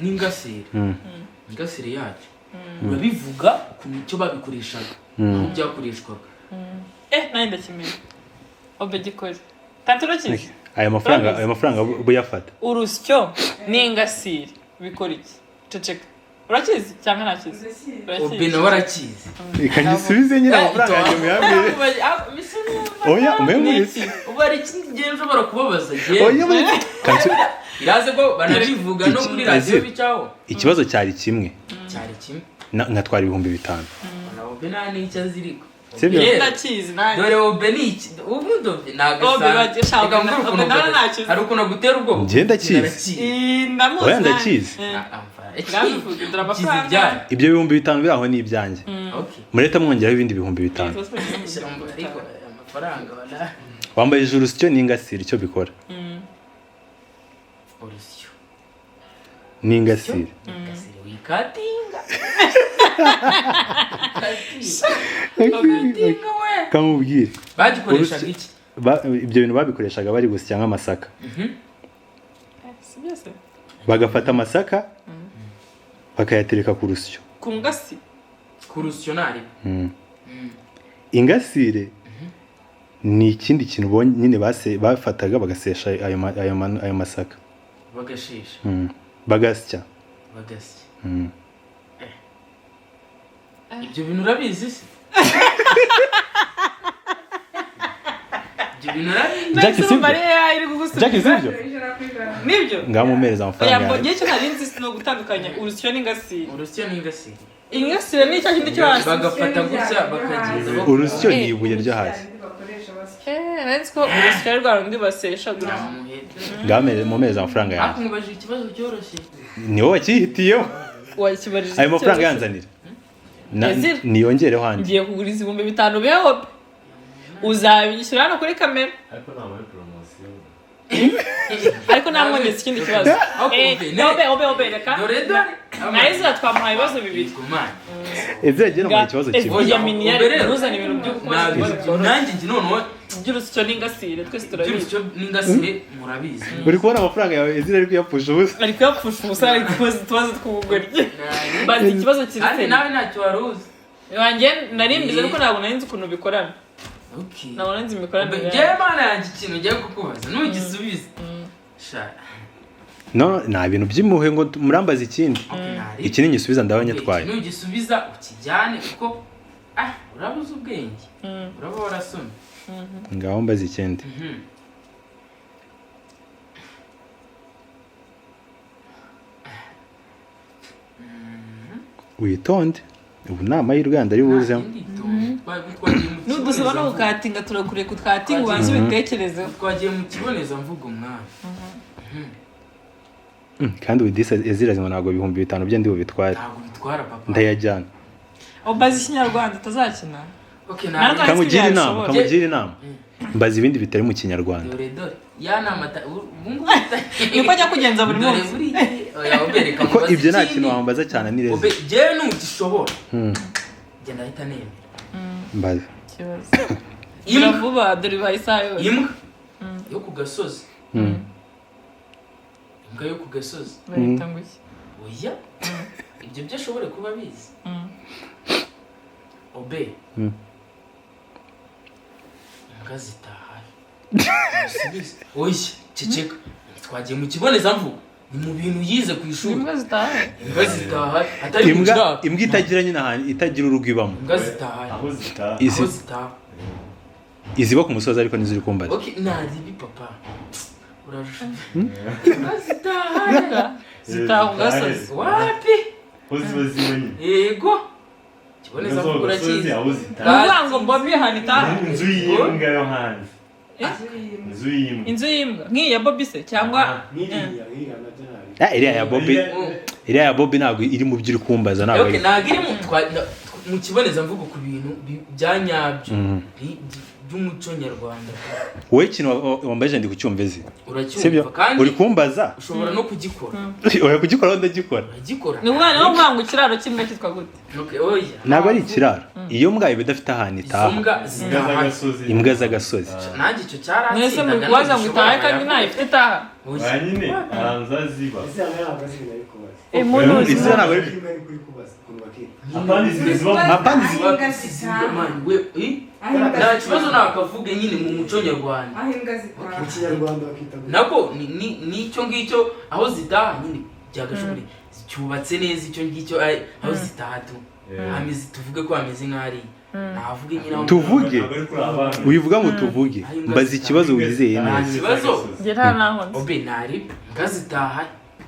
N'ingasire. Ingasire yacyo. Urabivuga ukuntu icyo babikoreshaga. Aho byakoreshwaga. Nanjye ndakimenya. Obe gikore. Tanto urakizi? Ayo mafaranga buyafata. Urusyo n'ingasire bikora iki? Ceceka. Urakizi cyangwa ntakizi? Obe nawe arakizi. Ikagisubize nyine amafaranga yanjye muyambire. Oya, umemurisi. Ubu ari ikindi gihe nshobora kubabaza gihe. Oya, muri iraze ko banabivuga no kuri radio bicaho. Ikibazo cyari kimwe. Cyari kimwe. Nkatwara 5000. Na Obe nta n'icyo aziriko. Ndakizi nanjye. Dore Obe ni iki? Ubundi Obe nagasanzwe. Hari ukuntu agutera ubwoba. Njye ndakizi. Oya ndakizi. Ibyo 5000 biri aho ni ibyanjye. Mureta mwongeraho ibindi 5000. Wambaye urusyo n'ingasire icyo bikora. Urusyo. N'ingasire. Ingasire wikatinga. Kamubwire. Bagikoreshaga iki? Ibyo bintu babikoreshaga bari gusya nk'amasaka. Bagafata amasaka bakayatereka ku rusyo. Ku ngasi? Ku rusyo nari. Ingasire ni ikindi kintu nyine bafataga bagasesha ayo masaka. Bagashesha. Bagasya. Bagasya. Ibyo bintu urabizi se? Ibyo bintu urabizi? Jackie sibyo? Jackie sibyo? Nibyo? Ngamumereza amafaranga yanjye. Ngiye cyo nari nzi no gutandukanya urusyo n'ingasire. Urusyo n'ingasire. Ingasire ni cya kindi cyo hasi. Bagafata gutya bakagenda. Urusyo ni ibuye ryo hasi. Nari nzi ko urusyo ari rwa rundi basesha gutya. Ngamumereza amafaranga yanjye. Akumubajije ikibazo cyoroshye. Ni wowe wakihitiyeho. Wakibarije. Ayo mafaranga yanzanira. Niyongereho handi. Ngiye kuguriza 5000 biheho. Uzabishyura hano kuri kamera. Ariko nta muri promotion. Ariko namwongeza ikindi kibazo. Obe reka. Dore dore. Ezra twamuhaye ibibazo bibiri. Ezra yagiye namuhaye ikibazo kimwe. Ezra miniyari ntuzane ibintu byo kubaza ibibazo. Nanjye ngi noneho by'urusyo n'ingasire twese turabizi. By'urusyo n'ingasire murabizi. Uri kubona amafaranga yawe Ezra ari kuyapfusha ubusa. Ari kuyapfusha ubusa ari kubaza utubazo tw'ubugoryi. Bazi ikibazo kiri. Kandi nawe ntacyo wari uzi. Wanjye nari mbizi ariko ntabwo nari nzi ukuntu bikorana. Ntabwo nari nzi imikoranire. Njyewe Mana yanjye ikintu ngiye kukubaza nugisubize. Sha. No, nta bintu by'impuhwe ngo murambaze ikindi. Ikindi ngisubiza ndaba nyatwaye. Nugisubiza ukijyane kuko urabuze ubwenge. Uraba warasomye. Ngaho mbaze ikindi. Witonde. Ubu ni amahirwe yandi ari buzemo. Nudusaba no gukatinga turakureka utkatinga ubanze ubitekerezeho. Twagiye mu kibonezamvugo mwana. Kandi udisa Ezira ngo ntabwo 5000 bye ndi bubitware. Ntabwo bitwara papa. Ndayajyana. Obaze ikinyarwanda utazakina. Okay, kamugira inama, kamugira inama. Mbaza ibindi bitari mu kinyarwanda. Dore dore. Ya nama ubungu niko ajya kugenza buri munsi. Oya obereka kuko ibyo nta kintu wambaza cyane ni reza. Obe je nugishobora. Genda ahita nemera. Mbaza. Kibazo. Imbwa vuba dore baye isaha yose. Imbwa yo ku gasozi. Imbwa yo ku gasozi. Bahita ngo iki? Oya. Ibyo byo ashobora kuba bizi. Obe. Imbwa zitahaye. Oya, ceceka. Twagiye mu kibonezamvugo. Ni mu bintu yize ku ishuri. Imbwa zitahaye. Imbwa zitahaye. Atari mu kiraro. Imbwa itagira nyine ahantu itagira urugo ibamo. Imbwa zitahaye. Aho zitaha. Aho zitaha. Iziba ku musozi ariko nizo uri kumbaza. Okay, naribi papa, urajusha zitaha. Zitaha ku gasozi. Wapi? Ko ziba ziba nyine. Yego, kiboneza Imbwa zo mvugo ku gasozi urakizi. aho Ni zitaha. ukuvuga ngo Bobby ahantu itaha. Inzu y'imbwa yo hanze. Inzu y'imbwa. Inzu y'imbwa nk'iyi ya Bobby se cyangwa? Nk'iriya, nk'iriya nabyo ntabwo. Ah, iriya ya Bobby, iriya ya Bobby ntabwo iri mu byo uri kumbaza, ntabwo Okay, ari. ntabwo iri mu kibonezamvugo ku bintu bya nyabyo by'umuco nyarwanda. Wowe ikintu wambajije ndi kucyumva ezi. Uracyumva. Sibyo? Kandi Uri kumbaza. ushobora no kugikora. Oya, kugikora ndagikora. Uragikora. Ni umwana wo kuvuga ngo ikiraro cy'imbwa cyitwa gute? Okay, oya. Ntabwo ari ikiraro, iyo mbwa iba idafite ahantu Izo itaha. mbwa Imbwa zitaha. z'agasozi. Imbwa z'agasozi. Nanjye icyo Mwese cyaratsindaga. muri kubaza ngo itahe kandi ntayo ifite itaha. Ba nyine ahantu ziba. Ese aba ntabwo azi ibintu ari kubaza. Munuzi. Izi ntabwo ari. Imbwa ari kuri kubaza ukuntu bakita. Apana izi ziba mu Apana izi. Aho imbwa zitaha. Nta kibazo, nakavuge nyine mu muco nyarwanda. Aho imbwa zitaha. Mu Kinyarwanda bakita gute? Nako n'icyo ngicyo aho zitaha nyine byagashobore cyubatse neza icyo ngicyo, aho zitaha tu hameze, tuvuge ko hameze nk'ahari, navuge nyine aho. Tuvuge. Ntabwo ari kuri abana. Wivuga ngo tuvuge, mbaza ikibazo wizeye Nta neza. kibazo. Njye nta naho nzi. Obe ntari imbwa zitaha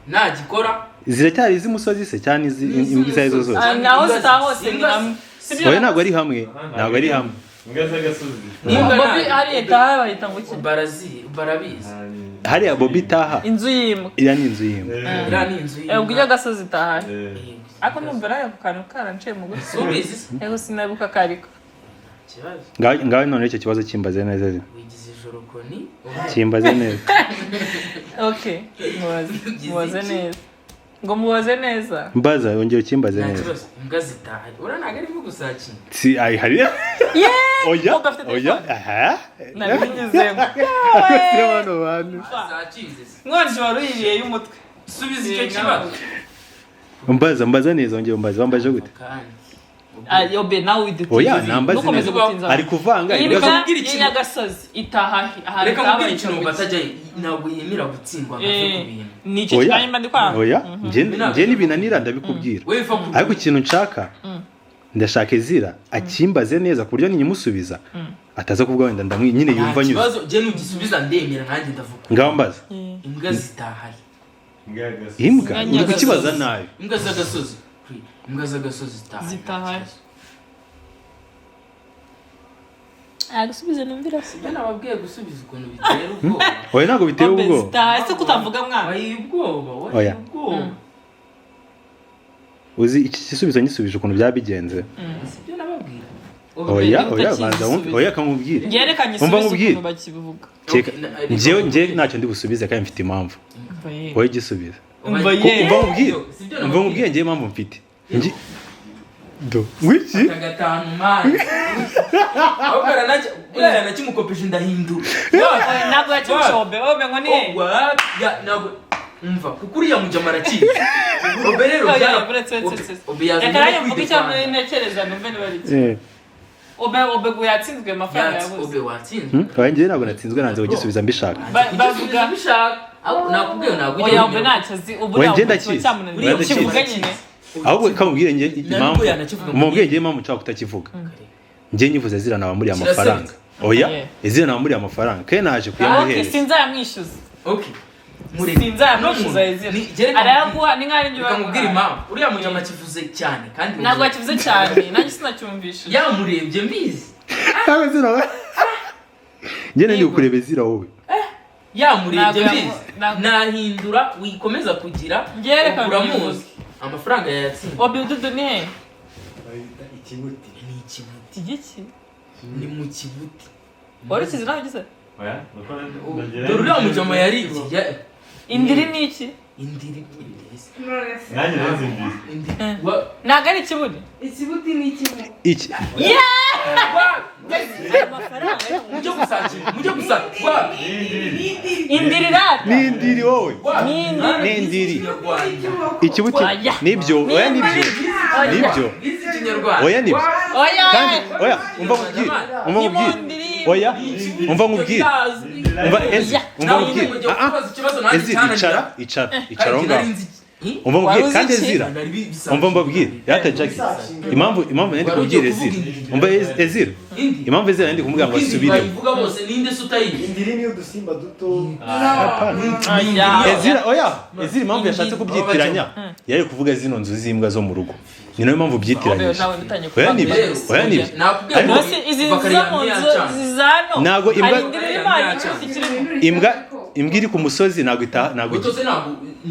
nagikora. Ziracyari iz'umusozi se cyangwa imbwa izo arizo zose? Ah, naho zitaha hose ni hamwe. Sibyo? Oya, ntabwo ari hamwe, ntabwo ari hamwe. Imbwa z'agasozi. N'imbwa Bobby hariya itaha bahita ngo iki? Barazi, barabizi. Hariya Bobby itaha. Inzu y'imbwa. Iriya ni inzu y'imbwa. Iriya ni inzu. Ubwo ijya gasozi itaha. Yego. Ariko numva ari ako kantu karanciye mu gutwi. Subizi se? Yego, sinabuka kariko. Ikibazo. Ngaho ngaho noneho icyo kibazo kimbaze neza. Wigize ijoro koni. Kimbaze neza. Okay, mubaze, mubaze neza, ngo mubaze neza. Mbaza, wongera ukimbaze Nta neza. kibazo, imbwa zitaha uriya ntabwo arimo gusakina. Si ay hari. Oya. Bob afite Oya, aha. Nabinyuzemo. Bano bantu. Sakize se? Nkonje wari uyiriye y'umutwe. Subiza icyo kibazo. Mbaza, mbaza neza, wongera umbaze, wambaje gute? Kandi Ah, yobe nawe widutiza. Oya, nambaze ntukomeze neza. gutinza. Ari kuvanga imbwa imbwa Reka mubwire ikintu. y'inyagasozi itaha he? Ahantu Reka itaha mubwire bahita ikintu ngo iki? batajya, ntabwo yemera gutsindwa ngo ave ku bintu. Nicyo Oya. cyanyuma ndi kwanga. Oya, njye nibinanira ndabikubwira. Wowe va ku Ariko ikintu nshaka, ndashaka Ezira akimbaze neza ku buryo ninyimusubiza ataza kuvuga wenda ndamwi nyine Nta yumva anyuze. kibazo, njye nugisubiza ndemera, nanjye ndavuga. Ngaho mbaza. Imbwa zitaha he? Imbwa y'agasozi. Imbwa Imbwa uri nyagasozi. kukibaza nabi. Imbwa z'agasozi. Imbwa z'agasozi zitaha he? Zitaha he? Nta kibazo. Agasubize numvira se. Ibyo nababwiye gusubiza ukuntu bitera ubwoba. Oya, ntabwo biteye Bobe ubwoba. zitaha ese kutavuga mwana? Wayiye ubwoba. Oya. Wayiye ubwoba. Uzi iki gisubizo nyisubije ukuntu byaba bigenze? Sibyo nababwira. Oya, Utakizi oya, banza wumve. isubize. Oya, kamubwire. Yerekanye Umva isubize nkubwire. ukuntu bakibivuga. Keka Okay, reka njyewe njye nkubwire. ntacyo ndi busubize kandi mfite impamvu. Umva ye. Wowe gisubize. Umva ye. Umva nkubwire. Sibyo Umva nababwira. nkubwire njyewe impamvu mfite. Do ngwiki. Fata gatanu mani, ahubwo uriya yanakimukopeje ndahindura. Oya, ntabwo yakimusha Obe. Obe ngo ni he? Ntabwo umva, kuko uriya mujama arakizi Obe rero. Oya, uretse, uretse, uretse. Obe yazanye Reka nanjye no mvuge icyo kwidefanda. ntekereza numve niba ari cyo. Obe, Obe ngo yatsinzwe amafaranga yabuze. Obe watsinzwe. Oya, njyewe ntabwo natsinzwe, nanze kugisubiza mbishaka. Bavuga bishaka nakubwiye, ntabwo oya, Obe ntacyo azi ubu. Oya, Ntabwo njye kiba ndakizi. cyamunaniye. Oya, ndakizi. Kivuga nyine. Ahubwo kamubwire njye Nubwo impamvu. yanakivuga ngo Umubwiye njye impamvu nshaka kutakivuga. Njye nyivuze Ezira nabamuriye Kirasebetse. amafaranga. Oya, Yeah. Ezira nabamuriye amafaranga kandi naje Okay, kuyamuhereza. sinzayamwishyuza. Okay, mureke. Sinzayamwishyuza. N'umuntu- Ezira reka arayaguha ni nk'aho ari njye reka nkubwire wayaguhaye. impamvu uriya mujama akivuze cyane kandi Ntabwo yakivuze cyane, nanjye sinacyumvishije. Yamurebye mbizi. Ntabwo Ezira njye nari Yego. kureba Ezira wowe. Yamurebye Ntabwo mbizi. Nahindura wikomeza kugira. Njye reka uramuzi mbivuge. amafaranga yayatsinze. Obe ududu ni he? Bayita ikibuti. Ni ikibuti. Igiki? Ni mu kibuti. Wari ukizi nawe ugize? Oya, nuko ndagera. Dore uriya mujama yari Indiri ni iki? Indiri, indiri se. None se. Nanjye nanze mbizi. Indiri Ntabwo ari ikiburi. Ikibuti ni ikibuti. Iki Mujye gusakira, mujye gusakira Indiri rata. Ni indiri wowe. Ni indiri. Ni indiri. Ikinyarwanda. Ikibuti. Oya. Nibyo, oya nibyo. Nibyo. Bize ikinyarwanda. Oya nibyo. Oya. Kandi oya, umva nkubwire. Umva Ni mu nkubwire. ndiri. Oya, umva nkubwire. Umva Ezi, umva Nawe nkubwire. ujya Ah, ah. kubaza ikibazo nanjye Ezi, cyananira. icara, icara, icara aho Kandi nari ngaho. nzi Umva Wari mubwire uzi kandi iki? Ezira, umva mbabwire yata Jackie, impamvu nari Wari ugiye kubwira kuvuga Ezira, indiri. umva Ezira, Indi. impamvu Ezira nari kumubwira ngo asubiremo. Bayivuga bose, ninde se utayizi? Indiri ni udusimba duto. Oya. Ezira, oya, Ezira impamvu yashatse kubyitiranya, yari kuvuga zino nzu z'imbwa zo mu rugo, ni nayo mpamvu byitiranyije. Nawe utangiye Oya nibyo, kuvuga. oya nibyo. Nakubwiye Ariko- ngo Mbese izi kuva nzu kare zo mu nzu yacana. zizano Ntabwo imbwa- hari indiri y'Imana ikibuti kirimo. Imbwa iri ku musozi ntabwo itaha, ntabwo Ubwo se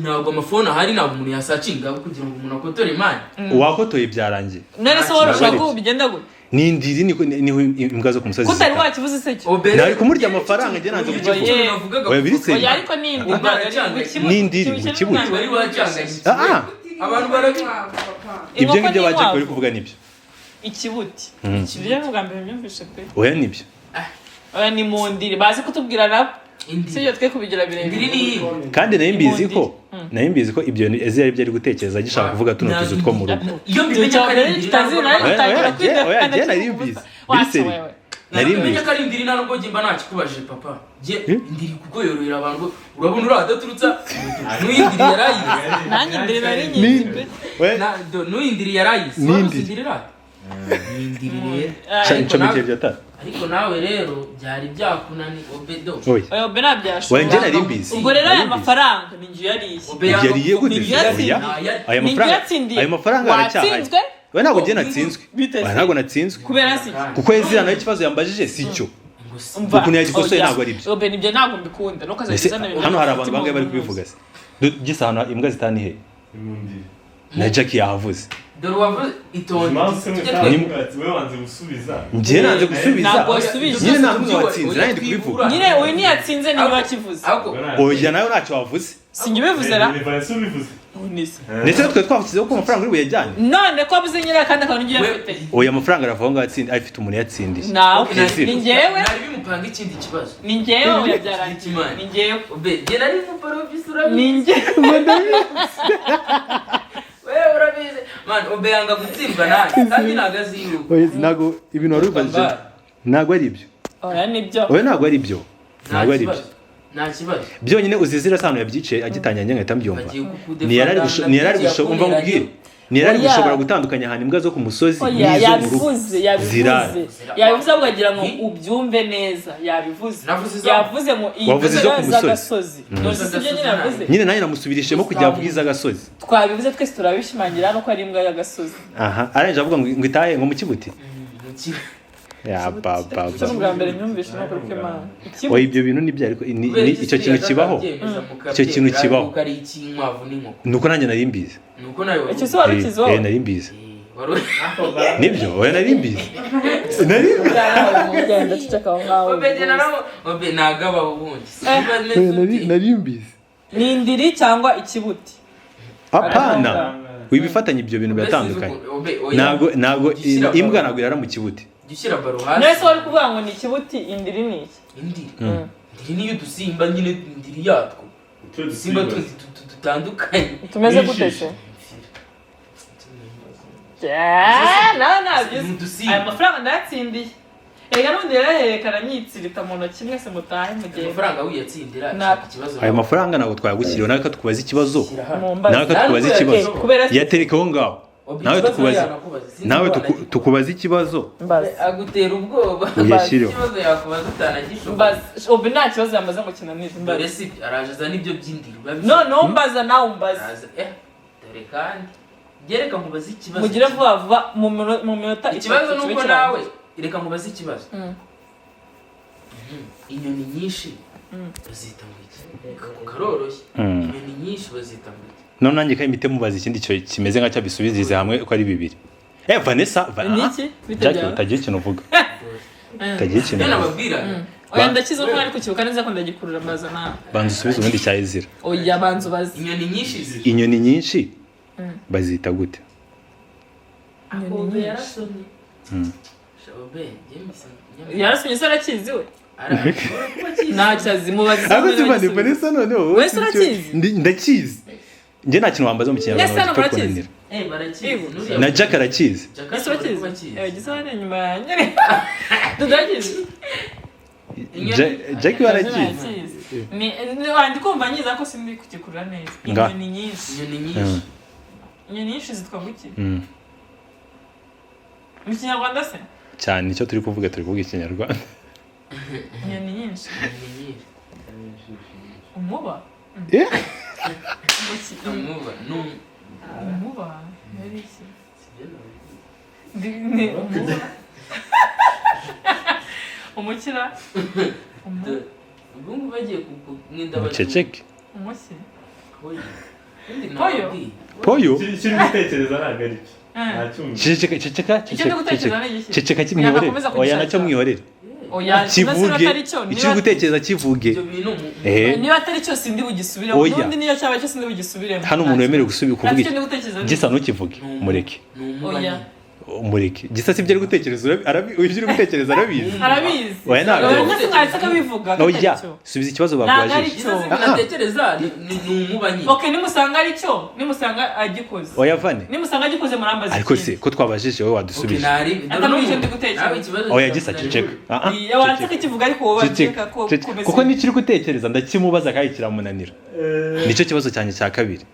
ntabwo amafone ahari, ntabwo umuntu yasacinga kugira ngo umuntu akotore imana. Wakotoye byarangiye. None se wowe Ntabwo ushaka ari ko byo. bigenda gute? Ni indiri, niho imbwa zo ku musozi Ko utari zitaha. wakivuze se cyo? Nari kumurya amafaranga, njye nanze kukivuga. Oya, biri seri. Oya, ariko ni indiri, ntabwo ari ngo Ni indiri, ikibuti. mu kibuti. Wari wacanganye. Ah, ah. Abantu barabi Ibyo Inkoko ngibyo ba Jack n'inkwavu. bari kuvuga nibyo. Ikibuti ibyo ni ubwa mbere mbyumvishe pe. Oya nibyo. Oya, ni mu ndiri, bazi kutubwira nabo. Indiri. Si ibyo, twe kubigira Indiri birebire. ni iyi. Kandi nari mbizi ko ibyo Ezira aribyo ari gutekereza, agishaka kuvuga tuno tuzu two mu rugo. Iyo mbimenye ko ari indiri, Tutazi nawe Oya, utangira oya, kwidefana. oya, njye nari mbizi. Biri seri. Nari Nari mbizi mbizi. ko ari indiri, nta nubwo mba nakikubajije papa. Jye indiri kuko yorohera abantu, urabona uriya adaturutsa n'uyindiri yarayize. Nanjye indiri nari nyizi pe. Oya, N'uyindiri yarayize. Ni Wari uzi indiri. indiri rata? Ni indiri rero. Ncomekeye bya tatu. Ariko nawe rero byari byakunani Obedo. Oya. Oya, obe ntabyashobora. Oya, njye nari mbizi. Ubwo rero aya Nari mbizi. mafaranga ni njye uyariye. Obe yanga Yariye gute? kuvuga Oya. Oya. Aya Ni njye mafaranga, uyatsindiye. ayo mafaranga aracyahari. Watsinzwe? Oya, ntabwo njye natsinzwe. Bite se? Oya, ntabwo natsinzwe. Kubera si Kuko Ezira nawe ikibazo yambajije si cyo. Ngo si. Umva, Ukuntu yagikosoye oya. ntabwo ari byo. Obe, nibyo ntabwo mbikunda nuko Ese azajya uzana hano hari abantu bangahe bari kubivuga se? Gisa hano imbwa zitani he? Imundiri. Na Jackie yahavuze. Dore uwavuze itonde. Impamvu se Tujye mwese Ni- mwavuga ati we wanze gusubiza. Njye nanze gusubiza. Ntabwo wasubije. Nyine ntabwo watsinze, nanjye ndi kubivuga. Nyine uyu ntiyatsinze niba akivuze. Ariko Oya, nawe ntacyo wavuze. Sinjye ubivuze ra. Ni Vanessa ubivuze. None se. Ndetse twe twashyizeho ko amafaranga uri buyajyane. None ko abuze nyine kandi akaba n'ibyo We- afite. Oya, amafaranga arava aho ngaho atsinda, afite umuntu yatsindiye. Nawe Ezira. ni njyewe, nari bimupanga ikindi kibazo. ni njyewe, oya byarangiye, ni njyewe. Obe, jye nari muparovisi urabizi. Ni njyewe. Wewe urabizi. Man, Obe yanga gutsindwa nanjye kandi ntabwo azi yuko. Oya, ntabwo ibintu wari ubajije ntabwo ari ibyo. Oya nibyo. Oya, ntabwo ari ibyo. Nta Ntabwo ari ibyo. kibazo. Nta kibazo. Byonyine uzizira sano yabyiciye agitangira, njye nkahita mbyumva. Bagiye kukudefanda. Ntiyari gushobora, umva nkubwire. Ntiyari Oya. gushobora gutandukanya ahantu imbwa zo ku musozi Oya, n'izo mu rugo. yabivuze, yabivuze. Zirara. Yabivuze ahubwo agira ngo ubyumve neza, yabivuze. Navuze izo- Yavuze ngo iyi Wavuze izo ku musozi. z'agasozi. None si ibyo nyine yavuze. Nyine nanjye namusubirishemo kugira avuge iz'agasozi. Twabivuze twese, turabishimangira hano ko ari imbwa y'agasozi. Aha, arangije avuga ngo itahe ngo mu kibuti. Mu Ya ba ba Icyo ba. ni ubwa mbere nyumvishe no kuri kw'Imana. Oya, ibyo bintu nibyo, ariko icyo kintu kibaho. Icyo kintu kibaho. Ko ari icy'inkwavu n'inkoko. Nuko nanjye nari mbizi. Nuko nawe wari Icyo se wari ukizi wowe? Eh, nari mbizi. wari Nibyo, oya nari mbizi. Nari mbizi. Genda ceceka aho ngaho. Obe jye naramo Obe nagabaho ubundi. Oya, nari mbizi. Ni indiri cyangwa ikibuti. Apana. Wibifatanya, ibyo bintu biratandukanye. Ntabwo imbwa ntabwo irara mu kibuti. Jya ushyira baro None hasi. se wari kuvuga ngo ni ikibuti, indiri ni iki? Indiri. Indiri niyo udusimba nyine, indiri yatwo. Utu Udusimba dusimba. tundi dutandukanye. Tumeze gute se? Nawe ntabyo Ni uzi. udusimba. Aya mafaranga ndayatsindiye. Erega n'ubundi yarahererekana nyitsirita mu ntoki, mwese mutahe mugende. Amafaranga wiyatsindira Ntabwo. ikibazo. Ayo mafaranga ntabwo twayagushyiriyeho, nawe tukubaza ikibazo. Shyira hano. Mumbaze. Nawe tukubaza ikibazo. Kubera se Yatereka aho ngaho. Obe, Nawe ikibazo tukubaza. yanakubaza. Sinzi Nawe ko wanagikora. tukubaza ikibazo. mbaze. Agutera ubwoba. Uyashyireho. Ikibazo yakubaza utanagishobora. Mbaze. Obe nta kibazo yamaze ngo kinanire. Dore Mbaze. si ibyo, araje azana ibyo by'indiri urabizi. Noneho mbaza nawe umbaze. Araza, dore kandi njye reka nkubaze ikibazo. Mugire vuba vuba mu minota Ikibazo itatu ni kibe uko kirangiye. nawe reka nkubaze ikibazo. Inyoni nyinshi bazita ngo iki? Ako karoroshye. Inyoni nyinshi bazita ngo iki? None nanjye kandi mpite mubaza ikindi cyo kimeze nka cyabisubirize hamwe uko ari bibiri. Vanessa, Ni iki? Bite Jack, byawe? utagira ikintu uvuga. Utagira ikintu Ibyo uvuga. nababwiraga. Oya, ndakize ko nari kukibuka neza ko ndagikurura, mbaza nawe. Banza usubize ubundi cya Ezira. Oya, banza ubaze. Inyoni nyinshi Inyoni nyinshi bazita gute? Inyoni Obe nyinshi. yarasomye. Obe, James. Yarasomye se arakizi we? Arashobora kuba akizi. Ntacyo azi, mubaze. Ariko si Vanessa noneho. Wese urakizi? Ndakizi. Njye nta kintu wambaza mu Mwese hano kinyarwanda gipfa murakizi? kunanira. Barakizi. Nuriya Na Jack arakizi. Jack Ese ashobora urakizi? kuba akizi. Gisa ni inyuma yanjye. Dudu arakizi? Jack we arakizi. Arakizi. Ni kumva nyiza ko sindi kugikurura neza. Nga. Inyoni nyinshi. Inyoni nyinshi. Inyoni nyinshi zitwa nguki? Mu Kinyarwanda se? Cyane, icyo turi kuvuga, turi kuvuga Ikinyarwanda. Inyoni nyinshi. Inyoni nyinshi. Umuba? Eh? Umuba Umuba yari iki? Ni umuba. Umukira? Ubu ngubu bagiye kumwenda. Muceceke. Umuki? Poyo. Poyo? Poyo. Icyo uri gutekereza ntabwo ari cyo. Ntacyumva. Ceceka, ceceka. Icyo ndi Ceceka. gutekereza ni iki? Ceceka, Oya, kimwihorere. nakomeza Oya, nacyo kugishakira. mwihorere. Oya, Kivuge. niba atari cyo, Icyo uri gutekereza kivuge. Ibyo bintu Eh. Niba atari cyo sindi bugisubiremo. Oya. N'ubundi niyo cyaba cyo sindi bugisubiremo. Hano umuntu wemerewe gusubira kuvuga Ntacyo iki ndi gutekereza ni gisa, ntukivuge, mureke. Ni umuba Oya. nyine. Mureke. Gisa si ibyo ari gutekereza, ibyo uri gutekereza arabizi. Arabizi. Oya, ntabyo. Oya, ndetse mwahise akabivuga ko atari Oya, cyo. subiza ikibazo Ntabwo ari bakubajije. cyo. Gisa si natekereza ni umuba nyine. Okay, nimusanga ari cyo, nimusanga agikoze. Oya, vane. Nimusanga agikoze murambaza Ariko se ikindi. ko twabajije, wowe Okay, wadusubije. nari Atari icyo ndi gutekereza. Nawe ikibazo Oya, cyawe gisa, nari- ceceka. Ah, ah, Iya, waretse ceceka. akakivuga ariko wowe Ceceka, wakeka ko ceceka. komeza. Kuko nicyo uri gutekereza ndakimubaza kandi kiramunanira. Nicyo kibazo cyanjye cya kabiri.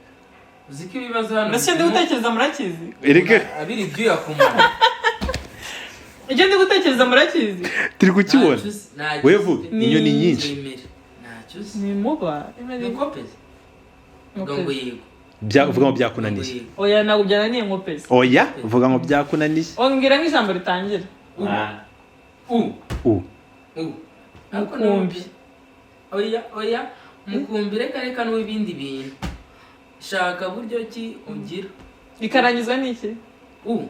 Uzi ko ibibazo hano Mbese icyo ndi gutekereza murakizi? Erega abiri ibyuya ku munwa. Icyo ndi gutekereza murakizi? Turi kukibona. Ntacyo uzi- ntacyo Wewe uzi. vuga inyoni nyinshi. Nemera. Ntacyo uzi. Ni muba. Ni kopezi. Vuga ngo yego. Uvuga ngo Ngo byakunaniye. yego. Oya, ntabwo byananiye, nkopezi. Oya, uvuga ngo byakunaniye. Ongera nk'ijambo ritangira. Ah. U. U. U. Ariko Mukumbi. Oya, oya, mukumbi, reka, reka n'ibindi bintu. Shaka buryo ki ugira. Rikarangizwa n'iki? U.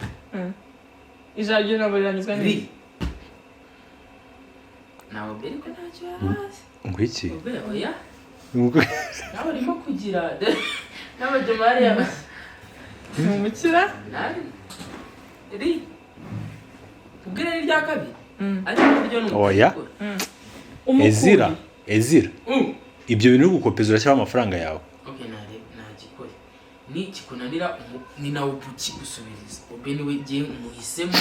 Ijambo, iryo jambo rirangizwa Ri. n'iki? Nawe mbere ko ntacyo yarazi. Ngo iki? Obe, oya. Nawe urimo kugira n'abajomari ya Ni umukira? Nari. Ri. Ubwire ni rya kabiri. Ariko buryo ni Oya. Umukumbi. Ezira, Ezira. U. Ibyo bintu uri gukopeza urashyiraho amafaranga yawe. Okay, nare nagikore. Ni kikunanira ni nawe ukigusubiriza. Obe niwe giye umuhisemo.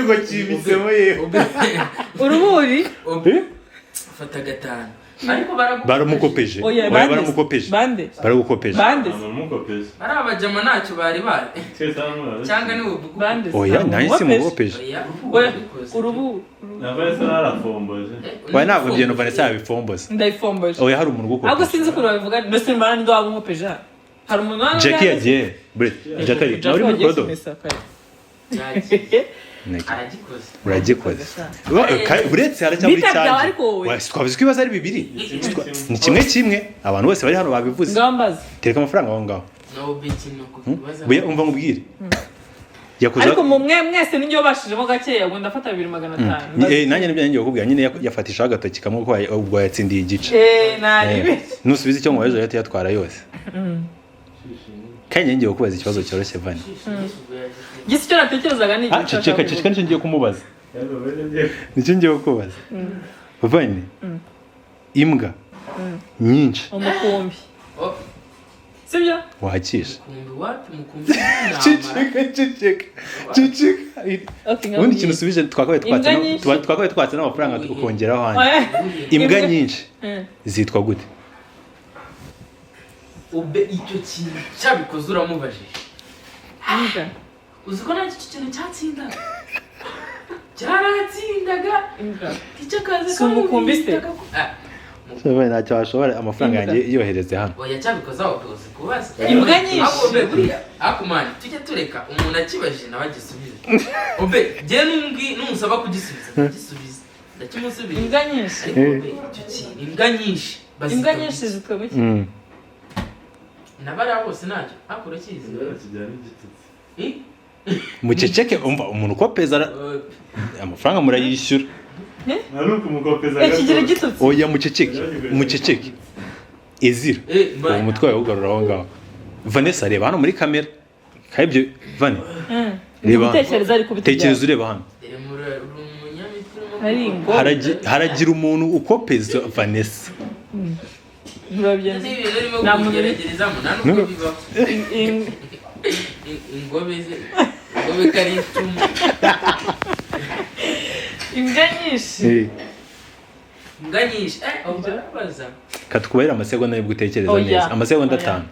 Ngo kimisemo yewe. Obe. Uruhuri? Obe. Fata gatanu. Ariko baragukopeje. Baramukopeje. Oya, Oya, bande. baramukopeje. Bande. Baragukopeje. Bande. Nta muntu umukopeje. Bari abajama ntacyo bari bari. Twese hano murabizi. Cyangwa ni ubu. Bande. Oya, nanjye simukopeje. Oya. Oya, ubikoze. urubu. Na Vanessa narafomboje. Oya, ntabwo ibyo Vanessa yabifomboza. Ndayifomboje. Oya, hari umuntu Ahubwo ugukopeje. sinzi ukuntu babivuga, mbese mbana ndi waba unkopeje hano. Hari umuntu hano. Jackie yagiye. Bre, Jackie nawe uri muri wagiye kodo. kumesa kare. Cyagiye. Niki. Aragikoze. Uragikoze. Uretse haracyabura Bita byawe icyanjye. ariko wowe. Oya, twavuze ko ibibazo ari bibiri. Kimwe kimwe. Ni kimwe kimwe, abantu bose bari hano babivuze. Ngaho mbaze. Tereka amafaranga aho ngaho. Nawe obe ikintu kubaza. Buya, umva nkubwire. Yakoze. Ariko mu mwe mwese ninjye wabashijemo gakeya, ubwo ndafata 2,500. Nanjye nibyo ngiye kukubwira nyine, yafatishaho agatoki kamwe ko ubwo yatsindiye igice. Nari. Nusubiza icyo nkubaje yahita yatwara yose. Kandi ngiye kukubaza ikibazo cyoroshye, Vani. Gisa icyo natekerezaga ni Ah, ceceka, ceceka, nicyo ngiye kumubaza. Nicyo ngiye kukubaza. Vani. Imbwa nyinshi Umukumbi. Oh, Sibyo? wakisha. mukumbi wapi, mukumbi w'intama. Ceceka, ceceka. Ceceka. Okay, Ubundi ikintu usubije twakabaye twatse Imbwa nyinshi. twakabaye twatse n'amafaranga ukongeraho handi. Oya. Imbwa Imbwa- nyinshi zitwa gute? Ube icyo kintu cyabikoze uramubajije. Imbwa. Uzi ko nacyo icyo kintu cyatsindaga. Cyaratsindaga. Imbwa. Icyo kazi Si umukumbi se? Ah, Shabaye, ntacyo washobora, amafaranga Imbwa. yanjye yohereze hano. Oya, cyabikoze aho tuzi kubaza. Imbwa nyinshi. Ahubwo be buriya akumani tujye tureka umuntu akibajije nawe agisubize. Obe jye numbwi numusaba kugisubiza ndagisubiza. Ndakimusubiza. Imbwa nyinshi. Ariko obe icyo kintu imbwa nyinshi bazita Imbwa ngo nyinshi iki? zitwa gutya. Nabariya bose ntacyo ariko urakizi. Kijyana n'igitutsi. Eh? Muceceke, umva umuntu ukopeza amafaranga murayishyura. Nari ukumukopeza. Eh, kigira igitutsi. Oya, muceceke, muceceke. Ezira, Eh, uwo mutwe wawe ugarura aho ngaho. Vanessa, reba hano muri kamera. Kandi ibyo Vane, Ndi reba. gutekereza ariko Tekereza bitabyara. ureba hano. Dore uri umunyamitwe urimo Ari kuvuga. ingore. Haragira umuntu ukopeza Vanessa. Ntibabyenze. Niba ibintu urimo Nta muntu uri- kugeragezamo nta nubwo bibaho. Ingobe ze, ingobe ko ari icumu. Imbwa nyinshi. Imbwa nyinshi, ubwo arabaza. Katukubahira amasegonda nibwo utekereza Oya. neza. Amasegonda Oya. 5.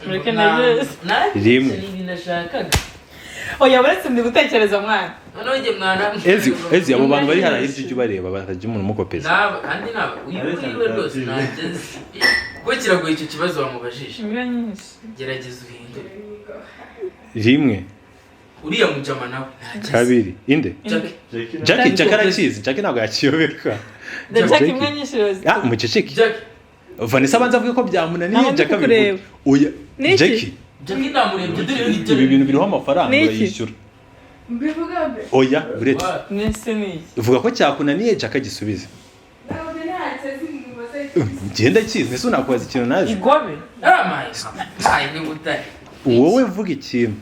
Mureke ntegereze. Rimwe. Ni ibintu nashakaga. Oya, uretse ndi gutekereza, mwana. Noneho njye mwana. Ezi, abo bantu bari hariya hirya ujya ubareba, batajya umuntu umukopeza. Naba kandi naba uyu uriwe rwose nageze kuko kiragoye icyo kibazo wamubajije. Imbwa nyinshi. Gerageza uhindure. Rimwe. Uriya mujama nawe ntageze. Kabiri. Inde? Jackie. Jackie, Jackie arakizi. Jackie ntabwo yakiyobeka. Ndashaka imbwa nyinshi. Ah, muceceke. Jackie. Vanessa abanza avuge ko byamunaniye. Ntabwo ndi Jackie kukureba. abivuge. Oya. Ni iki? Jackie. Jackie namurebye, dore Ibi bintu biriho amafaranga, Ni iki? urayishyura. Mbivuga mbe. Oya, uretse. Mwese ni iki? Vuga ko cyakunaniye, Jackie agisubize. Ntabwo ntacyo azi mubaza. Ngenda kizi, ese unakubaza ikintu nazi? Igobe. Amaye ayi ni butare. Wowe vuga ikintu.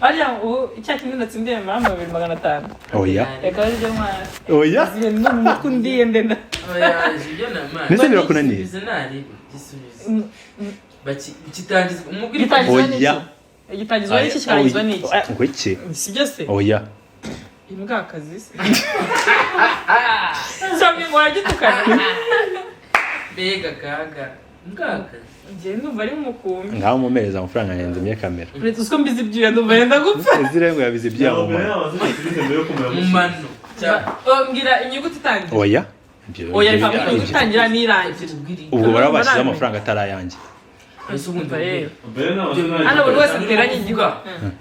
Arya ubu icya kindi natsindiye mama 2500. Oya. Reka aribyo, mwana. Oya. N'umutwe undiye ndenda. Oya, ibyo na mwana. Mbese birakunaniye? Gisubize nari gisubize. Baki kitangizwa umubwire. Gitangizwa Oya. n'iki? Gitangizwa n'iki, kikarangizwa n'iki? Ngo iki? Si byo se? Oya. Imbwakazi se. Cyangwa ngo aragitukana. Mbega kaga. Mbwakazi. Njye ndumva ari umukumbi. Ngaho mumereza amafaranga yanjye nzimye kamera. Uretse usiko mbizi ibyuya, ndumva yenda gupfa. Ezira ngo yabize ibyuya mu mano. Mu mano. Oh, mbwira inyuguti itangira. Oya. Oya, reka mbwira inyuguti itangira n'irangira. Ubwo baraba bashyizeho amafaranga atari ayanjye. Ese ubundi Rero. Hano buri wese ateranye igihugu.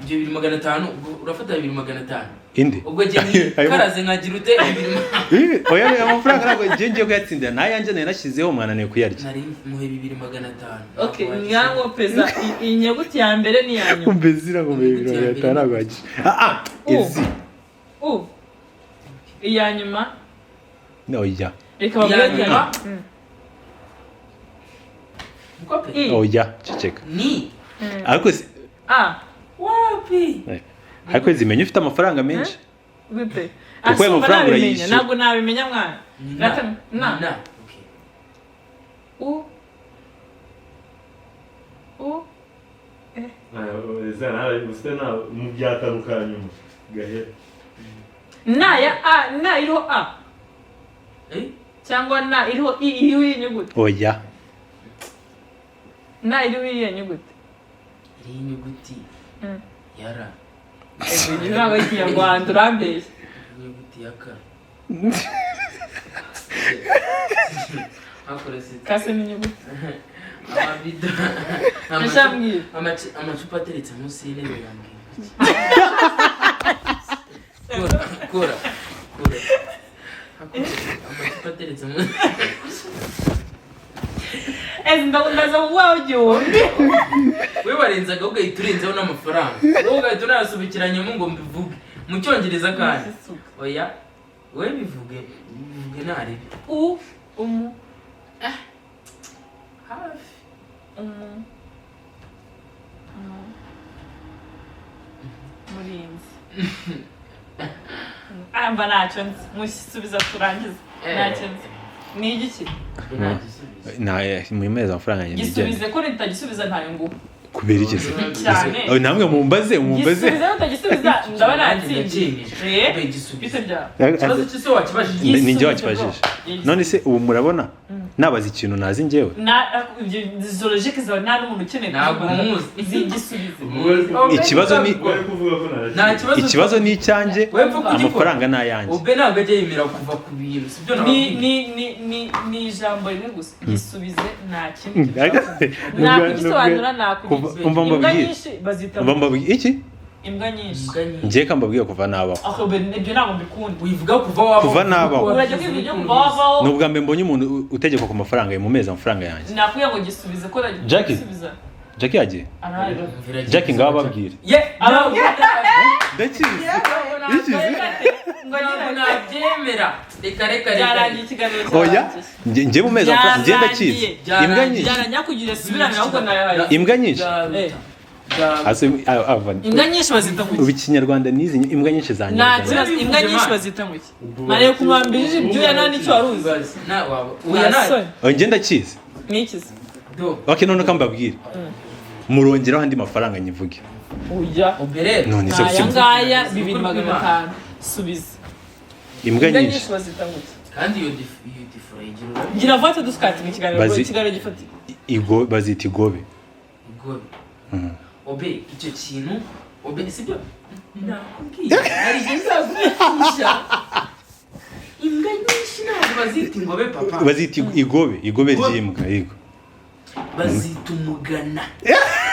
Ibyo 2500, ubwo urafata 2500. Indi. Ubwo njye karaze nkagira ute bibiri Oya, ayo mafaranga ntabwo ngiye ngiye kuyatsindira. N'ayanjye nari nashyizeho, mwananiye kuyarya. Nari muhe 2500. Okay, nyango peza iyi nyuguti ya mbere ni iya nyuma. Umva Ezira ngo 2500 ntabwo yagiye. Ah ah, Ezi. U. Iya nyuma. Oya. Reka babwire Iya nyuma. I. Oya, ceceka. Ni. Ariko si A. Wapi? Ariko zimenya ufite amafaranga menshi. Gute? Kuko ayo Asumba mafaranga nabimenya, urayishyura. ntabwo nabimenya, mwana. Na. Na. Na. U. U. Mu byatanu ka nyuma gahera. Na ya A, na iriho A. Eh? Cyangwa na iriho I, iriho iyi nyuguti. Oya. Na iriho iyi nyuguti. Iriho inyuguti ya R. Ego, ntabwo ari Ikinyarwanda, urambeshya. Inyuguti ya K. Hakorese. Kase ni inyuguti. Amabido. Ndashambwira. Amacupa ateretse munsi y'intebe yambwira iki? Kora, kora, kora. Amacupa ateretse munsi. Ezi ndaza kuguha 1000. We warenzaga ugahita urenzaho n'amafaranga. Wowe ugahita unayasubikiranyemo ngo mbivuge. Mu cyongereza kandi. Oya. We bivuge, bivuge narebe. U. Umu. Hafi. Umu. Umu. Murinzi. Ah, mba ntacyo nzi. Musubiza turangize. Ntacyo nzi. Ni igiki? Na mumereza amafaranga yanjye Gisubize nigende. ko nitagisubiza ntayo nguha. Kubera iki se? Cyane. Oh, namwe mumbaze, mumbaze. Gisubize, nutagisubiza ndaba natsindiye. Ube gisubize. Bite byawe? Ikibazo cy'ise wakibajije. Ni njye wakibajije. None se ubu murabona nabaza ikintu nazi njyewe? Na ibyo zoologique zawe nta n'umuntu ukeneye Ntabwo kuzivuga. umuzi. Zigisubize. Ikibazo ni Nta kibazo. Ikibazo ni icyanjye, Wepfa kugikora. amafaranga ni ayanjye. Ube ntabwo ajya yemera kuva ku bintu, sibyo Ni nababwiye. ni ni ni ni ijambo rimwe gusa. Gisubize, nta kindi. Nubwo- Nakugisobanura, nakugisobanura. Umva Imbwa mbabwire. nyinshi bazita Umva mbabwire iki? Imbwa nyinshi. Imbwa nyinshi. Njye ka mbabwire kuva nabaho. Aho ibyo ntabwo mbikunda. Wivuga kuva wabaho. Kuva nabaho. Urajya kwiga ibyo kuva wavaho. Ni ubwa mbere mbonye umuntu utegekwa ku mafaranga ye mu mezi amafaranga yanjye. Nakubwiye ngo gisubize ko Jackie? gisubiza. Jackie yagiye? Arahari. Jackie ngaho ababwire. Ye, Ababwira. Ndakizi. Ngo ntabwo agira nabyemera. Reka reka reka. Byarangiye, ikiganiro Oya, cyarangiye. njye mu mezi amafaranga njye ndakizi. Imbwa nyinshi. Byaranyakugira subirane ahubwo nayahaye. Imbwa nyinshi. Ase ava. Imbwa nyinshi bazita mu Ubu ikinyarwanda nizi imbwa nyinshi Nta zanyarwanda. kibazo, imbwa nyinshi bazita mu ki? Mariye kumwambirije ibyuya nta n'icyo wari uzi. Na waba. Oya Nta na. soni. Oya, njye ndakizi. Ni iki se? Do. Okay, none ka mbabwire. Murongeraho andi mafaranga nyivuge. Oya. Ubere. None se Aya kuki ngaya 2500. Subiza. Imbwa Imbwa nyinshi. nyinshi bazita mu ki? Kandi iyo difura igira urabizi. Gira vuba duskatinga ikiganiro. Ikiganiro gifatika. Igo bazita igobe. Igobe. Obe icyo kintu obe sibyo nakubwiye hari igihe nzagukisha imbwa nyinshi ntabwo bazita ingobe papa. Bazita igobe, igobe ry'imbwa yego. Bazita umugana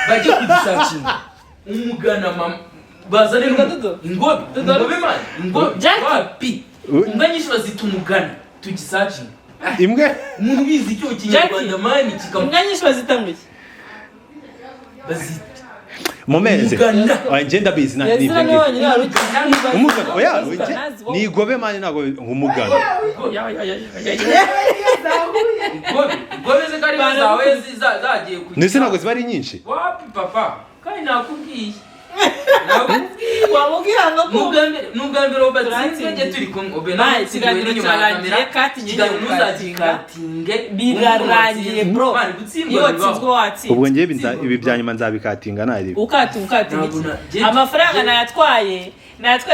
bajye kugisacinga umugana mama bazane ingobe ingobe man ingobe wapi imbwa nyinshi bazita umugana tugisacinga imbwa umuntu ubizi icyo kinyarwanda mani kikam imbwa nyinshi bazita ngo iki bazita mumeze nje ndabizi na nibyo ngibyo umugana oya ni igobe mani ntabwo umugana igobe igobe ze kari zawe zagiye kugira ndetse ntabwo ziba ari nyinshi wapi papa kandi nakubwiye wamubwira ngo nubwa mbere ubatsinzwe njye turi kumwe obe nawe ikiganiro cyarangiye kati nyine ntuzagikatinge birarangiye bro iyo watsinzwe watsinzwe ubwo njye ibi bya nyuma nzabikatinga nari ukata iki amafaranga nayatwaye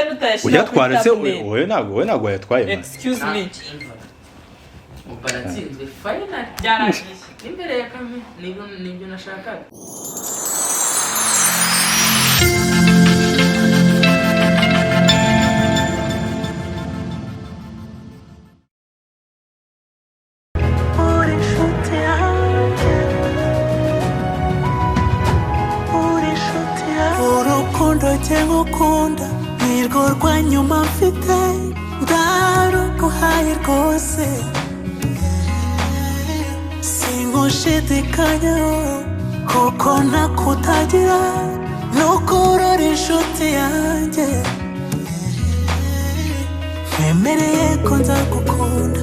nutayashyira uyatwara se wowe ntabwo wayatwaye excuse me ubaratsinzwe final byarangiye imbere ya kamera nibyo nashakaga. Ngukunda nirwo rwa nyuma mfite ndaruguhaye rwose singushidikanya kuko ntakutagira nukurora inshuti yanjye nkemereye ko nzagukunda.